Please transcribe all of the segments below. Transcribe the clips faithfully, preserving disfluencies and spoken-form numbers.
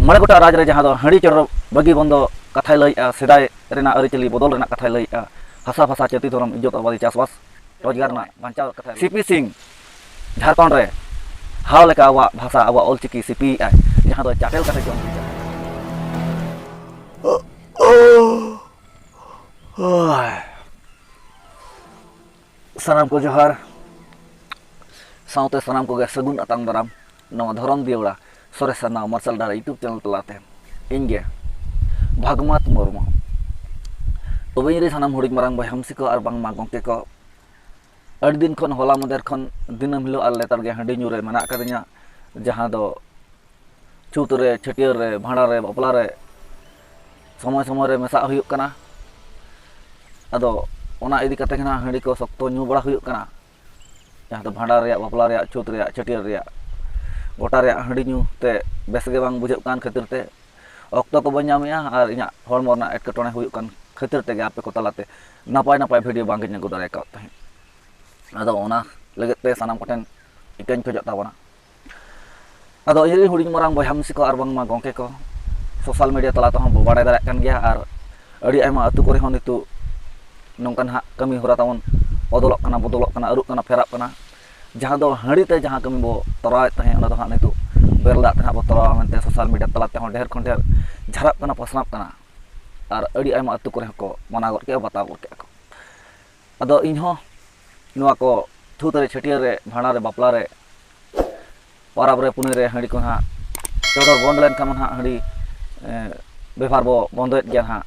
ᱢᱚᱬᱮ ᱜᱚᱴᱟᱝ ᱨᱟᱡᱽ ᱨᱮ ᱡᱟᱦᱟᱸ ᱫᱚ ᱦᱟᱺᱰᱤ ᱪᱚᱰᱚᱨ ᱵᱟᱹᱜᱤ ᱵᱚᱱᱫᱚ ᱠᱟᱛᱷᱟᱭ ᱞᱟᱹᱭᱮᱜᱼᱟ, ᱥᱮᱫᱟᱭ ᱨᱮᱱᱟᱜ ᱟᱹᱨᱤᱪᱟᱹᱞᱤ ᱵᱚᱫᱚᱞ ᱨᱮᱱᱟᱜ ᱠᱟᱛᱷᱟᱭ ᱞᱟᱹᱭᱮᱜᱼᱟ, ᱵᱷᱟᱥᱟ ᱵᱷᱟᱥᱟ ᱡᱟᱹᱛᱤ ᱫᱷᱚᱨᱚᱢ ᱤᱡᱽᱡᱚᱛ ᱟᱵᱟᱫᱤ ᱪᱟᱥᱵᱟᱥ ᱨᱳᱡᱽᱜᱟᱨ ᱨᱮᱱᱟᱜ ᱵᱟᱧᱪᱟᱣ ᱠᱟᱛᱷᱟᱭ ᱞᱟᱹᱭᱮᱜᱼᱟ᱾ ᱥᱤ ᱯᱤ ᱥᱤᱝ ᱡᱷᱟᱲᱠᱷᱚᱸᱰ ᱨᱮ ᱦᱟᱣ ᱞᱮᱠᱟ ᱟᱵᱚᱣᱟᱜ ᱵᱷᱟᱥᱟ, ᱟᱵᱚᱣᱟᱜ ᱚᱞᱪᱤᱠᱤ ᱥᱤᱯᱤᱭᱮᱜᱼᱟᱭ, ᱡᱟᱦᱟᱸ ᱫᱚ ᱪᱟᱴᱮᱞ ᱠᱟᱛᱮ ᱡᱚᱢ ᱦᱩᱭᱩᱜᱼᱟ᱾ ᱥᱟᱱᱟᱢ ᱠᱚ ᱡᱚᱦᱟᱨ, ᱥᱟᱶᱛᱮ ᱥᱟᱱᱟᱢ ᱠᱚᱜᱮ ᱥᱟᱹᱜᱩᱱ ᱟᱛᱟᱝ ᱫᱟᱨᱟᱢ ᱱᱚᱣᱟ ᱫᱷᱚᱨᱚᱢ ᱫᱤᱭᱟᱹᱲᱟ ᱥᱚᱨᱮᱥ ᱥᱟᱨᱱᱟ ᱢᱟᱨᱥᱟᱞ ᱰᱟᱦᱟᱨ YouTube ᱪᱮᱱᱮᱞ ᱛᱟᱞᱟᱛᱮ᱾ ᱤᱧ ᱜᱮ ᱵᱷᱟᱜᱽᱢᱟᱛ ᱢᱩᱨᱢᱩ᱾ ᱛᱚᱵᱮ ᱤᱧ ᱨᱮ ᱥᱟᱱᱟᱢ ᱦᱩᱰᱤᱧ ᱢᱟᱨᱟᱝ ᱵᱚᱭᱦᱟ ᱢᱤᱥᱤ ᱠᱚ ᱟᱨ ᱵᱟᱝᱢᱟ ᱜᱚᱢᱠᱮ ᱠᱚ, ᱟᱹᱰᱤ ᱫᱤᱱ ᱠᱷᱚᱱ, ᱦᱚᱞᱟ ᱢᱟᱫᱷᱮᱨ ᱠᱷᱚᱱ ᱫᱤᱱᱟᱹᱢ ᱦᱤᱞᱳᱜ ᱟᱨ ᱞᱮᱛᱟᱲ ᱜᱮ ᱦᱟᱺᱰᱤ ᱧᱩ ᱨᱮ ᱢᱮᱱᱟᱜ ᱟᱠᱟᱫᱤᱧᱟ, ᱡᱟᱦᱟᱸ ᱫᱚ ᱪᱷᱩᱛ ᱨᱮ, ᱪᱷᱟᱹᱴᱭᱟᱹᱨ ᱨᱮ, ᱵᱷᱟᱸᱰᱟᱱ ᱨᱮ, ᱵᱟᱯᱞᱟ ᱨᱮ ᱥᱚᱢᱚᱭ ᱥᱚᱢᱚᱭ ᱨᱮ ᱢᱮᱥᱟᱜ ᱦᱩᱭᱩᱜ ᱠᱟᱱᱟ᱾ ᱟᱫᱚ ᱚᱱᱟ ᱤᱫᱤ ᱠᱟᱛᱮ ᱜᱮ ᱱᱟᱦᱟᱜ ᱦᱟᱺᱰᱤ ᱠᱚ ᱥᱚᱠᱛᱚ ᱧᱩ ᱵᱟᱲᱟ ᱦᱩᱭᱩᱜ ᱠᱟᱱᱟ, ᱡᱟᱦᱟᱸ ᱫᱚ ᱵᱷᱟᱸᱰᱟᱱ ᱨᱮᱭᱟᱜ, ᱵᱟᱯᱞᱟ ᱨᱮᱭᱟᱜ, ᱪᱷᱩᱛ ᱨᱮᱭᱟᱜ, ᱪᱷᱟᱹᱴᱭᱟᱹᱨ ᱨᱮᱭᱟᱜ, ᱜᱚᱴᱟ ᱨᱮᱭᱟᱜ ᱦᱟᱺᱰᱤ ᱧᱩ ᱛᱮ ᱵᱮᱥ ᱜᱮ ᱵᱟᱝ ᱵᱩᱡᱷᱟᱹᱜ ᱠᱟᱱ ᱠᱷᱟᱹᱛᱤᱨ ᱛᱮ ᱚᱠᱛᱚ ᱠᱚ ᱵᱟᱹᱧ ᱧᱟᱢᱮᱜᱼᱟ ᱟᱨ ᱤᱧᱟᱹᱜ ᱦᱚᱲᱢᱚ ᱨᱮᱱᱟᱜ ᱮᱴᱠᱮᱴᱚᱬᱮ ᱦᱩᱭᱩᱜ ᱠᱟᱱ ᱠᱷᱟᱹᱛᱤᱨ ᱛᱮᱜᱮ ᱟᱯᱮ ᱠᱚ ᱛᱟᱞᱟᱛᱮ ᱱᱟᱯᱟᱭ ᱱᱟᱯᱟᱭ ᱵᱷᱤᱰᱤᱭᱳ ᱵᱟᱝ ᱜᱤᱧ ᱟᱹᱜᱩ ᱫᱟᱲᱮ ᱟᱠᱟᱫ ᱛᱟᱦᱮᱸᱫ᱾ ᱟᱫᱚ ᱚᱱᱟ ᱞᱟᱹᱜᱤᱫ ᱛᱮ ᱥᱟᱱᱟᱢ ᱠᱚᱴᱷᱮᱱ ᱤᱠᱟᱹᱧ ᱠᱷᱚᱡᱚᱜ ᱛᱟᱵᱚᱱᱟ᱾ ᱟᱫᱚ ᱤᱧ ᱨᱮᱱ ᱦᱩᱰᱤᱧ ᱢᱟᱨᱟᱝ ᱵᱚᱭᱦᱟ ᱢᱤᱥᱤ ᱠᱚ ᱟᱨ ᱵᱟᱝᱢᱟ ᱜᱚᱢᱠᱮ ᱠᱚ, ᱥᱳᱥᱟᱞ ᱢᱤᱰᱤᱭᱟ ᱛᱟᱞᱟ ᱛᱮᱦᱚᱸ ᱵᱚ ᱵᱟᱲᱟᱭ ᱫᱟᱲᱮᱭᱟᱜ ᱠᱟᱱ ᱜᱮᱭᱟ, ᱟᱨ ᱟᱹᱰᱤ ᱟᱭᱢᱟ ᱟᱹᱛᱩ ᱠᱚᱨᱮ ᱦᱚᱸ ᱱᱤᱛᱚᱜ ᱱᱚᱝᱠᱟ ᱱᱟᱦᱟᱜ ᱠᱟᱹᱢᱤ ᱦᱚᱨᱟ ᱛᱟᱵᱚᱱ ᱵᱚᱫᱚᱞᱚᱜ ᱠᱟᱱᱟ, ᱵᱚᱫᱚᱞᱚᱜ ᱠᱟᱱᱟ, ᱟᱹᱨᱩᱜ ᱠᱟᱱᱟ, ᱯᱷᱮᱨᱟᱜ ᱠᱟᱱᱟ᱾ ᱡᱟᱦᱟᱸ ᱫᱚ ᱦᱟᱺᱰᱤ ᱛᱮ ᱡᱟᱦᱟᱸ ᱠᱟᱹᱢᱤ ᱵᱚ ᱛᱚᱨᱟᱣᱮᱫ ᱛᱟᱦᱮᱸᱫ, ᱚᱱᱟ ᱫᱚ ᱦᱟᱸᱜ ᱱᱤᱛᱚᱜ ᱵᱮᱨᱮᱞ ᱫᱟᱜ ᱛᱮ ᱦᱟᱸᱜ ᱵᱚ ᱛᱚᱨᱟᱣᱟ ᱢᱮᱱᱛᱮ ᱥᱳᱥᱟᱞ ᱢᱤᱰᱤᱭᱟ ᱛᱟᱞᱟ ᱛᱮᱦᱚᱸ ᱰᱷᱮᱨ ᱠᱷᱚᱱ ᱰᱷᱮᱨ ᱡᱷᱟᱨᱟᱜ ᱠᱟᱱᱟ, ᱯᱟᱥᱱᱟᱜ ᱠᱟᱱᱟ᱾ ᱟᱨ ᱟᱹᱰᱤ ᱟᱭᱢᱟ ᱟᱹᱛᱩ ᱠᱚᱨᱮ ᱦᱚᱸᱠᱚ ᱢᱟᱱᱟᱣ ᱜᱚᱫ ᱠᱮᱜᱼᱟ, ᱵᱟᱛᱟᱣ ᱜᱚᱫ ᱠᱮᱜᱼᱟ ᱠᱚ᱾ ᱟᱫᱚ ᱤᱧ ᱦᱚᱸ ᱱᱚᱣᱟ ᱠᱚ ᱪᱷᱩᱛ ᱨᱮ, ᱪᱷᱟᱹᱴᱭᱟᱹᱨ ᱨᱮ, ᱵᱷᱟᱸᱰᱟᱱ ᱨᱮ, ᱵᱟᱯᱞᱟ ᱨᱮ, ᱯᱚᱨᱚᱵᱽ ᱨᱮ, ᱯᱩᱱᱟᱹᱭ ᱨᱮ ᱦᱟᱺᱰᱤ ᱠᱚ ᱱᱟᱦᱟᱜ ᱪᱚᱰᱚᱨ ᱵᱚᱱᱫ ᱞᱮᱱᱠᱷᱟᱱ ᱢᱟ ᱱᱟᱦᱟᱜ ᱦᱟᱺᱰᱤ, ᱮ, ᱵᱮᱵᱷᱟᱨ ᱵᱚ ᱵᱚᱱᱫᱚᱭᱮᱫ ᱜᱮᱭᱟ ᱱᱟᱦᱟᱜ,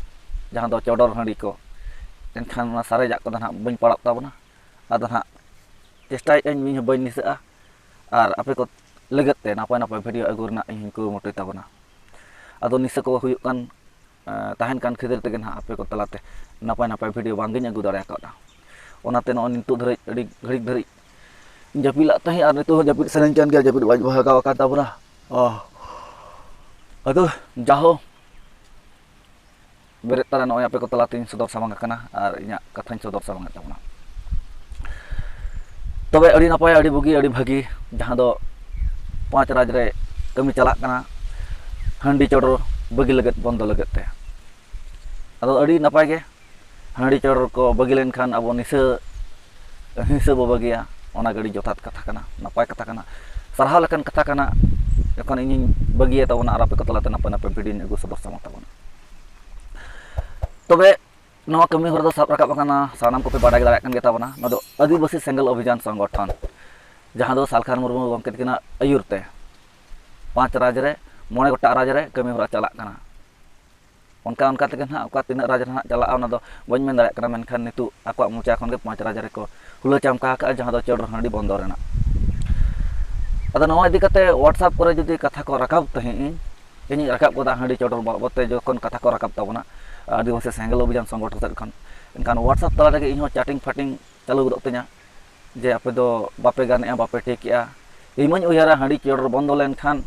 ᱡᱟᱦᱟᱸ ᱫᱚ ᱪᱚᱰᱚᱨ ᱦᱟᱺᱰᱤ ᱠᱚ᱾ ᱮᱱᱠᱷᱟᱱ ᱚᱱᱟ ᱥᱟᱨᱮᱡᱟᱜ ᱠᱚᱫᱚ ᱱᱟᱦᱟᱜ ᱵᱟᱹᱧ ᱯᱟᱲᱟᱜ ᱛᱟᱵᱚᱱᱟ᱾ ᱟᱫᱚ ᱱᱟᱦᱟᱜ ᱪᱮᱥᱴᱟᱭᱮᱫ ᱟᱹᱧ, ᱤᱧ ᱦᱚᱸ ᱵᱟᱹᱧ ᱱᱤᱥᱟᱹᱜᱼᱟ, ᱟᱨ ᱟᱯᱮ ᱠᱚ ᱞᱟᱹᱜᱤᱫ ᱛᱮ ᱱᱟᱯᱟᱭ ᱱᱟᱯᱟᱭ ᱵᱷᱤᱰᱤᱭᱳ ᱟᱹᱜᱩ ᱨᱮᱱᱟᱜ ᱤᱧ ᱦᱚᱸᱧ ᱠᱩᱨᱩᱢᱩᱴᱩᱭ ᱛᱟᱵᱚᱱᱟ᱾ ᱟᱫᱚ ᱱᱤᱥᱟᱹ ᱠᱚ ᱦᱩᱭᱩᱜ ᱠᱟᱱ, ᱮ, ᱛᱟᱦᱮᱱ ᱠᱟᱱ ᱠᱷᱟᱹᱛᱤᱨ ᱛᱮᱜᱮ ᱱᱟᱦᱟᱜ ᱟᱯᱮ ᱠᱚ ᱛᱟᱞᱟᱛᱮ ᱱᱟᱯᱟᱭ ᱱᱟᱯᱟᱭ ᱵᱷᱤᱰᱤᱭᱳ ᱵᱟᱝ ᱜᱤᱧ ᱟᱹᱜᱩ ᱫᱟᱲᱮ ᱟᱠᱟᱫᱟ᱾ ᱚᱱᱟᱛᱮ ᱱᱚᱜᱼᱚᱭ ᱱᱤᱛᱚᱜ ᱫᱷᱟᱹᱨᱤᱡ, ᱟᱹᱰᱤ ᱜᱷᱟᱹᱲᱤᱠ ᱫᱷᱟᱹᱨᱤᱡ ᱡᱟᱹᱯᱤᱫ ᱞᱟᱜ ᱛᱟᱦᱮᱸᱫ, ᱟᱨ ᱱᱤᱛᱚᱜ ᱦᱚᱸ ᱡᱟᱹᱯᱤᱫ ᱥᱟᱱᱟᱧ ᱠᱟᱱ ᱜᱮᱭᱟ, ᱡᱟᱹᱯᱤᱫ ᱵᱟᱹᱧ ᱵᱷᱟᱜᱟᱣ ᱟᱠᱟᱱ ᱛᱟᱵᱚᱱᱟ᱾ ᱚ᱾ ᱟᱫᱚ ᱡᱟᱦᱳ, ᱵᱮᱨᱮᱫ ᱛᱟᱨᱟ ᱱᱚᱜᱼᱚᱭ ᱟᱯᱮ ᱠᱚ ᱛᱟᱞᱟᱛᱤᱧ ᱥᱚᱫᱚᱨ ᱥᱟᱢᱟᱝ ᱟᱠᱟᱱᱟ ᱟᱨ ᱤᱧᱟᱹᱜ ᱠᱟᱛᱷᱟᱧ ᱥᱚᱫᱚᱨ ᱥᱟᱢᱟᱝ ᱮᱫ ᱛᱟᱵᱚᱱᱟ᱾ ᱛᱚᱵᱮ ᱟᱹᱰᱤ ᱱᱟᱯᱟᱭ, ᱟᱹᱰᱤ ᱵᱩᱜᱤ, ᱟᱹᱰᱤ ᱵᱷᱟᱹᱜᱤ, ᱡᱟᱦᱟᱸ ᱫᱚ ᱯᱟᱸᱪ ᱨᱟᱡᱽ ᱨᱮ ᱠᱟᱹᱢᱤ ᱪᱟᱞᱟᱜ ᱠᱟᱱᱟ᱾ ᱦᱟᱺᱰᱤ ᱪᱚᱰᱚᱨ ᱵᱟᱹᱜᱤ ᱞᱟᱹᱜᱤᱫ, ᱵᱚᱱᱫᱚ ᱞᱟᱹᱜᱤᱫ ᱛᱮ᱾ ᱟᱫᱚ ᱟᱹᱰᱤ ᱱᱟᱯᱟᱭ ᱜᱮ, ᱦᱟᱺᱰᱤ ᱪᱚᱰᱚᱨ ᱠᱚ ᱵᱟᱹᱜᱤ ᱞᱮᱱᱠᱷᱟᱱ ᱟᱵᱚ ᱱᱤᱥᱟᱹ ᱦᱤᱸᱥᱟᱹ ᱵᱚ ᱵᱟᱹᱜᱤᱭᱟ, ᱚᱱᱟ ᱜᱮ ᱟᱹᱰᱤ ᱡᱚᱛᱷᱟᱛ ᱠᱟᱛᱷᱟ ᱠᱟᱱᱟ, ᱱᱟᱯᱟᱭ ᱠᱟᱛᱷᱟ ᱠᱟᱱᱟ, ᱥᱟᱨᱦᱟᱣ ᱞᱮᱠᱟᱱ ᱠᱟᱛᱷᱟ ᱠᱟᱱᱟ᱾ ᱡᱚᱠᱷᱚᱱ ᱤᱧᱤᱧ ᱵᱟᱹᱜᱤᱭᱟ ᱛᱟᱵᱚᱱᱟ ᱟᱨ ᱟᱯᱮ ᱠᱚ ᱛᱟᱞᱟᱛᱮ ᱱᱟᱯᱟᱭ ᱱᱟᱯᱟᱭ ᱵᱷᱤᱰᱤᱭᱳᱧ ᱟᱹᱜᱩ ᱥᱚᱫᱚᱨ ᱥᱟᱢᱟᱝ ᱛᱟᱵᱚᱱᱟ᱾ ᱛᱚᱵᱮ ᱱᱚᱣᱟ ᱠᱟᱹᱢᱤ ᱦᱚᱨᱟ ᱫᱚ ᱥᱟᱵ ᱨᱟᱠᱟᱵ ᱟᱠᱟᱱᱟ, ᱥᱟᱱᱟᱢ ᱠᱚᱯᱮ ᱵᱟᱰᱟᱭ ᱫᱟᱲᱮᱭᱟᱜ ᱠᱟᱱ ᱜᱮ ᱛᱟᱵᱚᱱᱟ᱾ ᱱᱚᱣᱟ ᱫᱚ ᱟᱹᱫᱤᱵᱟᱹᱥᱤ ᱥᱮᱸᱜᱮᱞ ᱚᱵᱷᱤᱡᱟᱱ ᱥᱚᱝᱜᱚᱴᱷᱚᱱ, ᱡᱟᱦᱟᱸ ᱫᱚ ᱥᱟᱞᱠᱷᱟᱱ ᱢᱩᱨᱢᱩ ᱜᱚᱢᱠᱮ ᱛᱟᱹᱠᱤᱱᱟᱜ ᱟᱹᱭᱩᱨ ᱛᱮ ᱯᱟᱸᱪ ᱨᱟᱡᱽ ᱨᱮ, ᱢᱚᱬᱮ ᱜᱚᱴᱟᱝ ᱨᱟᱡᱽ ᱨᱮ ᱠᱟᱹᱢᱤ ᱦᱚᱨᱟ ᱪᱟᱞᱟᱜ ᱠᱟᱱᱟ᱾ ᱚᱱᱠᱟ ᱚᱱᱠᱟ ᱛᱮᱜᱮ ᱱᱟᱦᱟᱜ ᱚᱠᱟ ᱛᱤᱱᱟᱹᱜ ᱨᱟᱡᱽ ᱨᱮ ᱱᱟᱦᱟᱜ ᱪᱟᱞᱟᱜᱼᱟ, ᱚᱱᱟ ᱫᱚ ᱵᱟᱹᱧ ᱢᱮᱱ ᱫᱟᱲᱮᱭᱟᱜ ᱠᱟᱱᱟ, ᱢᱮᱱᱠᱷᱟᱱ ᱱᱤᱛᱚᱜ ᱟᱠᱚᱣᱟᱜ ᱢᱚᱪᱟ ᱠᱷᱚᱱ ᱜᱮ ᱯᱟᱸᱪ ᱨᱟᱡᱽ ᱨᱮᱠᱚ ᱦᱩᱞᱟᱹ ᱪᱟᱢᱠᱟ ᱟᱠᱟᱫᱼᱟ, ᱡᱟᱦᱟᱸ ᱫᱚ ᱪᱟᱹᱰ ᱦᱟᱺᱰᱤ ᱵᱚᱱᱫᱚ ᱨᱮᱱᱟᱜ᱾ ᱟᱫᱚ ᱱᱚᱣᱟ ᱤᱫᱤ ᱠᱟᱛᱮ WhatsApp ᱠᱚᱨᱮ ᱡᱩᱫᱤ ᱠᱟᱛᱷᱟ ᱠᱚ ᱨᱟᱠᱟᱵ ᱛᱟᱦᱮᱸᱫ, ᱤᱧ ᱤᱧᱤᱧ ᱨᱟᱠᱟᱵ ᱜᱚᱫᱟ ᱦᱟᱺᱰᱤ ᱪᱚᱰᱚᱨ ᱵᱟᱵᱚᱫ ᱛᱮ ᱡᱚᱠᱷᱚᱱ ᱠᱟᱛᱷᱟ ᱠᱚ ᱨᱟᱠᱟᱵ ᱛᱟᱵᱚᱱᱟ ᱟᱹᱫᱤᱵᱟᱹᱥᱤ ᱥᱮᱸᱜᱮᱞ ᱚᱵᱷᱤᱡᱟᱱ ᱥᱚᱝᱜᱚᱴᱷᱚᱱ ᱥᱮᱫ ᱠᱷᱚᱱ, ᱮᱱᱠᱷᱟᱱ WhatsApp ᱛᱟᱞᱟ ᱨᱮᱜᱮ ᱤᱧᱦᱚᱸ ᱪᱮᱴᱤᱝ ᱯᱷᱟᱴᱤᱝ ᱪᱟᱹᱞᱩ ᱜᱚᱫᱚᱜ ᱛᱤᱧᱟ ᱡᱮ ᱟᱯᱮ ᱫᱚ ᱵᱟᱯᱮ ᱜᱟᱱᱮᱜᱼᱟ, ᱵᱟᱯᱮ ᱴᱷᱤᱠᱮᱜᱼᱟ᱾ ᱤᱧ ᱢᱟᱧ ᱩᱭᱦᱟᱹᱨᱟ ᱦᱟᱺᱰᱤ ᱪᱚᱰᱚᱨ ᱵᱚᱱᱫᱚ ᱞᱮᱱᱠᱷᱟᱱ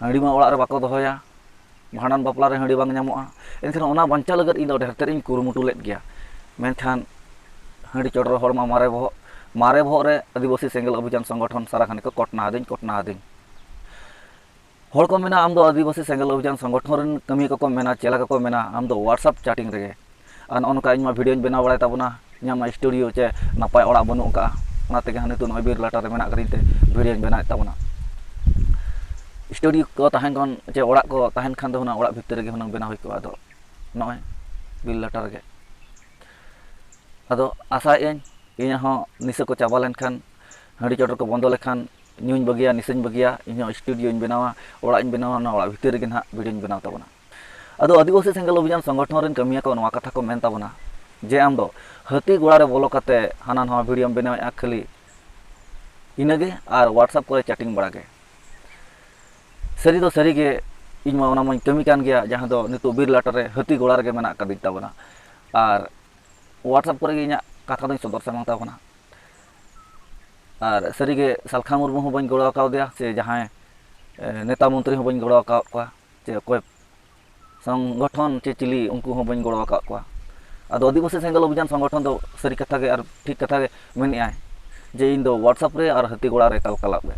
ᱦᱟᱺᱰᱤ ᱢᱟ ᱚᱲᱟᱜ ᱨᱮ ᱵᱟᱠᱚ ᱫᱚᱦᱚᱭᱟ, ᱵᱷᱟᱸᱰᱟᱱ ᱵᱟᱯᱞᱟ ᱨᱮ ᱦᱟᱺᱰᱤ ᱵᱟᱝ ᱧᱟᱢᱚᱜᱼᱟ᱾ ᱮᱱᱠᱷᱟᱱ ᱚᱱᱟ ᱵᱟᱧᱪᱟᱣ ᱞᱟᱹᱜᱤᱫ ᱤᱧ ᱫᱚ ᱰᱷᱮᱨ ᱛᱮᱫ ᱤᱧ ᱠᱩᱨᱩᱢᱩᱴᱩ ᱞᱮᱫ ᱜᱮᱭᱟ, ᱢᱮᱱᱠᱷᱟᱱ ᱦᱟᱺᱰᱤ ᱪᱚᱰᱚᱨ ᱦᱚᱲ ᱢᱟ ᱢᱟᱨᱮ ᱵᱚᱦᱚᱜ, ᱢᱟᱨᱮ ᱵᱚᱦᱚᱜ ᱨᱮ ᱟᱹᱫᱤᱵᱟᱹᱥᱤ ᱥᱮᱸᱜᱮᱞ ᱚᱵᱷᱤᱡᱟᱱ ᱥᱚᱝᱜᱚᱴᱷᱚᱱ ᱥᱟᱨᱟ ᱜᱷᱟᱱᱮ ᱠᱚ ᱠᱚᱴᱱᱟ ᱟᱹᱫᱤᱧ, ᱠᱚᱴᱱᱟ ᱟᱹᱫᱤᱧ᱾ ᱦᱚᱲ ᱠᱚ ᱢᱮᱱᱟ, "ᱟᱢ ᱫᱚ ᱟᱹᱫᱤᱵᱟᱹᱥᱤ ᱥᱮᱸᱜᱮᱞ ᱚᱵᱷᱤᱡᱟᱱ ᱥᱚᱝᱜᱚᱴᱷᱚᱱ ᱨᱮᱱ ᱠᱟᱹᱢᱤᱭᱟᱹ ᱠᱚᱠᱚ ᱢᱮᱱᱟ, ᱪᱮᱫ ᱞᱮᱠᱟ ᱠᱚ ᱢᱮᱱᱟ, ᱟᱢ ᱫᱚ WhatsApp ᱪᱮᱴᱤᱝ ᱨᱮᱜᱮ ᱟᱨ ᱱᱚᱜᱼᱚ ᱱᱚᱝᱠᱟ ᱤᱧ ᱢᱟ ᱵᱷᱤᱰᱤᱭᱳᱧ ᱵᱮᱱᱟᱣ ᱵᱟᱲᱟᱭ ᱛᱟᱵᱚᱱᱟ, ᱤᱧᱟᱹᱜ ᱢᱟ ᱥᱴᱩᱰᱤᱭᱳ ᱪᱮ ᱱᱟᱯᱟᱭ ᱚᱲᱟᱜ ᱵᱟᱹᱱᱩᱜ ᱟᱠᱟᱫᱼᱟ, ᱚᱱᱟ ᱛᱮᱜᱮ ᱦᱟᱸᱜ ᱱᱤᱛᱚᱜ ᱱᱚᱜᱼᱚᱭ ᱵᱤᱨ ᱞᱟᱴᱟ ᱨᱮ ᱢᱮᱱᱟᱜ ᱟᱠᱟᱫᱤᱧ ᱛᱮ ᱵᱷᱤᱰᱤᱭᱳᱧ ᱵᱮᱱᱟᱣᱮᱫ ᱛᱟᱵᱚᱱᱟ᱾ ᱥᱴᱩᱰᱤᱭᱳ ᱠᱚ ᱛᱟᱦᱮᱸ ᱠᱷᱚᱱ ᱪᱮ ᱚᱲᱟᱜ ᱠᱚ ᱛᱟᱦᱮᱱ ᱠᱷᱟᱱ ᱫᱚ ᱦᱩᱱᱟᱹᱝ ᱚᱲᱟᱜ ᱵᱷᱤᱛᱤᱨ ᱨᱮᱜᱮ ᱦᱩᱱᱟᱹᱝ ᱵᱮᱱᱟᱣ ᱦᱩᱭ ᱠᱚᱜᱼᱟ, ᱟᱫᱚ ᱱᱚᱜᱼᱚᱭ ᱵᱤᱨ ᱞᱟᱴᱟ ᱨᱮᱜᱮ᱾ ᱟᱫᱚ ᱟᱥᱟᱭᱮᱫ ᱟᱹᱧ ᱤᱧᱟᱹᱜ ᱦᱚᱸ ᱱᱤᱥᱟᱹ ᱠᱚ ᱪᱟᱵᱟ ᱞᱮᱱᱠᱷᱟᱱ, ᱦᱟᱺᱰᱤ ᱪᱚᱰᱚᱨ ᱠᱚ ᱵᱚᱱᱫᱚ ᱞᱮᱠᱷᱟᱱ, ᱧᱩᱧ ᱵᱟᱹᱜᱤᱭᱟ, ᱱᱤᱥᱟᱹᱧ ᱵᱟᱹᱜᱤᱭᱟ, ᱤᱧᱦᱚᱸ ᱥᱴᱩᱰᱤᱭᱳᱧ ᱵᱮᱱᱟᱣᱟ, ᱚᱲᱟᱜ ᱤᱧ ᱵᱮᱱᱟᱣᱟ, ᱚᱱᱟ ᱚᱲᱟᱜ ᱵᱷᱤᱛᱤᱨ ᱨᱮᱜᱮ ᱱᱟᱦᱟᱜ ᱵᱷᱤᱰᱤᱭᱳᱧ ᱵᱮᱱᱟᱣ ᱛᱟᱵᱚᱱᱟ᱾ ᱟᱫᱚ ᱟᱹᱫᱤᱵᱟᱹᱥᱤ ᱥᱮᱸᱜᱮᱞ ᱚᱵᱷᱤᱡᱟᱱ ᱥᱚᱝᱜᱚᱴᱷᱚᱱ ᱨᱮᱱ ᱠᱟᱹᱢᱤᱭᱟᱹ ᱠᱚ ᱱᱚᱣᱟ ᱠᱟᱛᱷᱟ ᱠᱚ ᱢᱮᱱ ᱛᱟᱵᱚᱱᱟ ᱡᱮ ᱟᱢ ᱫᱚ ᱦᱟᱹᱛᱤ ᱜᱚᱲᱟ ᱨᱮ ᱵᱚᱞᱚ ᱠᱟᱛᱮ ᱦᱟᱱᱟ ᱱᱟᱣᱟ ᱵᱷᱤᱰᱤᱭᱳᱢ ᱵᱮᱱᱟᱣᱮᱫᱼᱟ, ᱠᱷᱟᱹᱞᱤ ᱤᱱᱟᱹᱜᱮ ᱟᱨ WhatsApp ᱠᱚᱨᱮ ᱪᱮᱴᱤᱝ ᱵᱟᱲᱟ ᱜᱮ᱾ ᱥᱟᱹᱨᱤ ᱫᱚ ᱥᱟᱹᱨᱤ ᱜᱮ, ᱤᱧ ᱢᱟ ᱚᱱᱟ ᱢᱟᱧ ᱠᱟᱹᱢᱤ ᱠᱟᱱ ᱜᱮᱭᱟ, ᱡᱟᱦᱟᱸ ᱫᱚ ᱱᱤᱛᱚᱜ ᱵᱤᱨ ᱞᱟᱴᱟ ᱨᱮ ᱦᱟᱹᱛᱤ ᱜᱚᱲᱟ ᱨᱮᱜᱮ ᱢᱮᱱᱟᱜ ᱟᱠᱟᱫᱤᱧ ᱛᱟᱵᱚᱱᱟ᱾ ᱟᱨ WhatsApp ᱠᱚᱨᱮ ᱜᱮ ᱤᱧᱟᱹᱜ ᱠᱟᱛᱷᱟ ᱫᱚᱧ ᱥᱚᱫᱚᱨ ᱥᱟᱢᱟᱝ ᱛᱟᱵᱚᱱᱟ᱾ ᱟᱨ ᱥᱟᱹᱨᱤ ᱜᱮ ᱥᱟᱞᱠᱷᱟ ᱢᱩᱨᱢᱩ ᱦᱚᱸ ᱵᱟᱹᱧ ᱜᱚᱲᱚ ᱟᱠᱟᱣᱫᱮᱭᱟ, ᱥᱮ ᱡᱟᱦᱟᱸᱭ, ᱮ, ᱱᱮᱛᱟ ᱢᱚᱱᱛᱨᱤ ᱦᱚᱸ ᱵᱟᱹᱧ ᱜᱚᱲᱚ ᱟᱠᱟᱣᱟᱫ ᱠᱚᱣᱟ, ᱪᱮ ᱚᱠᱚᱭ ᱥᱚᱝᱜᱚᱴᱷᱚᱱ ᱪᱮ ᱪᱤᱞᱤ, ᱩᱱᱠᱩ ᱦᱚᱸ ᱵᱟᱹᱧ ᱜᱚᱲᱚ ᱟᱠᱟᱫ ᱠᱚᱣᱟ᱾ ᱟᱫᱚ ᱟᱹᱫᱤᱵᱟᱹᱥᱤ ᱥᱮᱸᱜᱮᱞ ᱚᱵᱷᱤᱡᱟᱱ ᱥᱚᱝᱜᱚᱴᱷᱚᱱ ᱫᱚ ᱥᱟᱹᱨᱤ ᱠᱟᱛᱷᱟ ᱜᱮ ᱟᱨ ᱴᱷᱤᱠ ᱠᱟᱛᱷᱟ ᱜᱮ ᱢᱮᱱᱮᱫᱼᱟᱭ ᱡᱮ ᱤᱧ ᱫᱚ WhatsApp ᱨᱮ ᱟᱨ ᱦᱟᱹᱛᱤ ᱜᱚᱲᱟ ᱨᱮ ᱮᱠᱟᱞ ᱠᱟᱞᱟᱜ ᱜᱮ᱾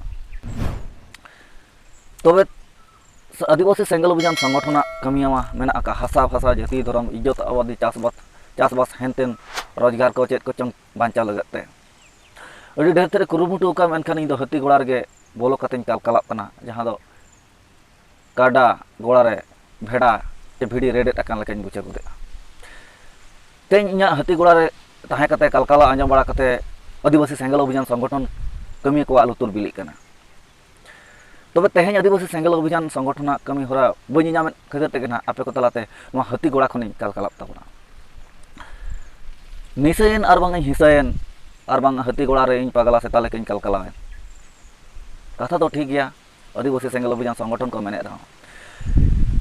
ᱛᱚᱵᱮ ᱟᱹᱫᱤᱵᱟᱹᱥᱤ ᱥᱮᱸᱜᱮᱞ ᱚᱵᱷᱤᱡᱟᱱ ᱥᱚᱝᱜᱚᱴᱷᱚᱱᱟᱜ ᱠᱟᱹᱢᱤᱭᱟᱢᱟ ᱢᱮᱱᱟᱜ ᱟᱠᱟᱫ ᱦᱟᱥᱟ ᱵᱷᱟᱥᱟ ᱡᱟᱹᱛᱤ ᱫᱷᱚᱨᱚᱢ ᱤᱡᱽᱡᱚᱛ ᱟᱵᱟᱫᱤ ᱪᱟᱥᱵᱟᱥ ᱪᱟᱥᱵᱟᱥ ᱦᱮᱱᱛᱮᱱ ᱨᱳᱡᱽᱜᱟᱨ ᱠᱚ ᱪᱮᱫ ᱠᱚᱪᱚᱝ ᱵᱟᱧᱪᱟᱣ ᱞᱟᱹᱜᱤᱫ ᱛᱮ᱾ ᱟᱹᱰᱤ ᱰᱷᱮᱨ ᱛᱮᱫ ᱠᱩᱨᱩᱢᱩᱴᱩ ᱟᱠᱟᱫ, ᱢᱮᱱᱠᱷᱟᱱ ᱤᱧ ᱫᱚ ᱦᱟᱹᱛᱤ ᱜᱚᱲᱟ ᱨᱮᱜᱮ ᱵᱚᱞᱚ ᱠᱟᱛᱮᱧ ᱠᱟᱞᱠᱟᱞᱟᱜ ᱠᱟᱱᱟ, ᱡᱟᱦᱟᱸ ᱫᱚ ᱠᱟᱰᱟ ᱜᱚᱲᱟ ᱨᱮ ᱵᱷᱮᱰᱟ ᱪᱮ ᱵᱷᱤᱲᱤ ᱨᱮᱰᱮᱫ ᱟᱠᱟᱱ ᱞᱮᱠᱟᱧ ᱵᱩᱡᱷᱟᱹᱣ ᱜᱚᱫᱮᱜᱼᱟ᱾ ᱛᱮᱦᱮᱧ ᱤᱧᱟᱹᱜ ᱦᱟᱹᱛᱤ ᱜᱚᱲᱟ ᱨᱮ ᱛᱟᱦᱮᱸ ᱠᱟᱛᱮ ᱠᱟᱞᱠᱟᱞᱟ ᱟᱸᱡᱚᱢ ᱵᱟᱲᱟ ᱠᱟᱛᱮ ᱟᱹᱫᱤᱵᱟᱹᱥᱤ ᱥᱮᱸᱜᱮᱞ ᱚᱵᱷᱤᱡᱟᱱ ᱥᱚᱝᱜᱚᱴᱷᱚᱱ ᱠᱟᱹᱢᱤᱭᱟᱹ ᱠᱚᱣᱟᱜ ᱞᱩᱛᱩᱨ ᱵᱤᱞᱤᱜ ᱠᱟᱱᱟ᱾ ᱛᱚᱵᱮ ᱛᱮᱦᱮᱧ ᱟᱹᱫᱤᱵᱟᱹᱥᱤ ᱥᱮᱸᱜᱮᱞ ᱚᱵᱷᱤᱡᱟᱱ ᱥᱚᱝᱜᱚᱴᱷᱚᱱᱟᱜ ᱠᱟᱹᱢᱤ ᱦᱚᱨᱟ ᱵᱟᱹᱧ ᱧᱟᱢᱮᱫ ᱠᱷᱟᱹᱛᱤᱨ ᱛᱮᱜᱮ ᱱᱟᱦᱟᱜ ᱟᱯᱮ ᱠᱚ ᱛᱟᱞᱟᱛᱮ ᱱᱚᱣᱟ ᱦᱟᱹᱛᱤ ᱜᱚᱲᱟ ᱠᱷᱚᱱᱤᱧ ᱠᱟᱞᱠᱟᱞᱟᱜ ᱛᱟᱵᱚᱱᱟ᱾ ᱱᱤᱥᱟᱹᱭᱮᱱ ᱟᱨ ᱵᱟᱝ ᱤᱧ ᱦᱤᱥᱟᱹᱭᱮᱱ ᱟᱨ ᱵᱟᱝ ᱦᱟᱹᱛᱤ ᱜᱚᱲᱟ ᱨᱮ ᱤᱧ ᱯᱟᱜᱽᱞᱟ ᱥᱮᱛᱟ ᱞᱮᱠᱟᱧ ᱠᱟᱞᱠᱟᱞᱟᱣᱮᱱ᱾ ᱠᱟᱛᱷᱟ ᱫᱚ ᱴᱷᱤᱠ ᱜᱮᱭᱟ, ᱟᱹᱫᱤᱵᱟᱹᱥᱤ ᱥᱮᱸᱜᱮᱞ ᱚᱵᱷᱤᱡᱟᱱ ᱥᱚᱝᱜᱚᱴᱷᱚᱱ ᱠᱚ ᱢᱮᱱᱮᱫ ᱨᱮᱦᱚᱸ,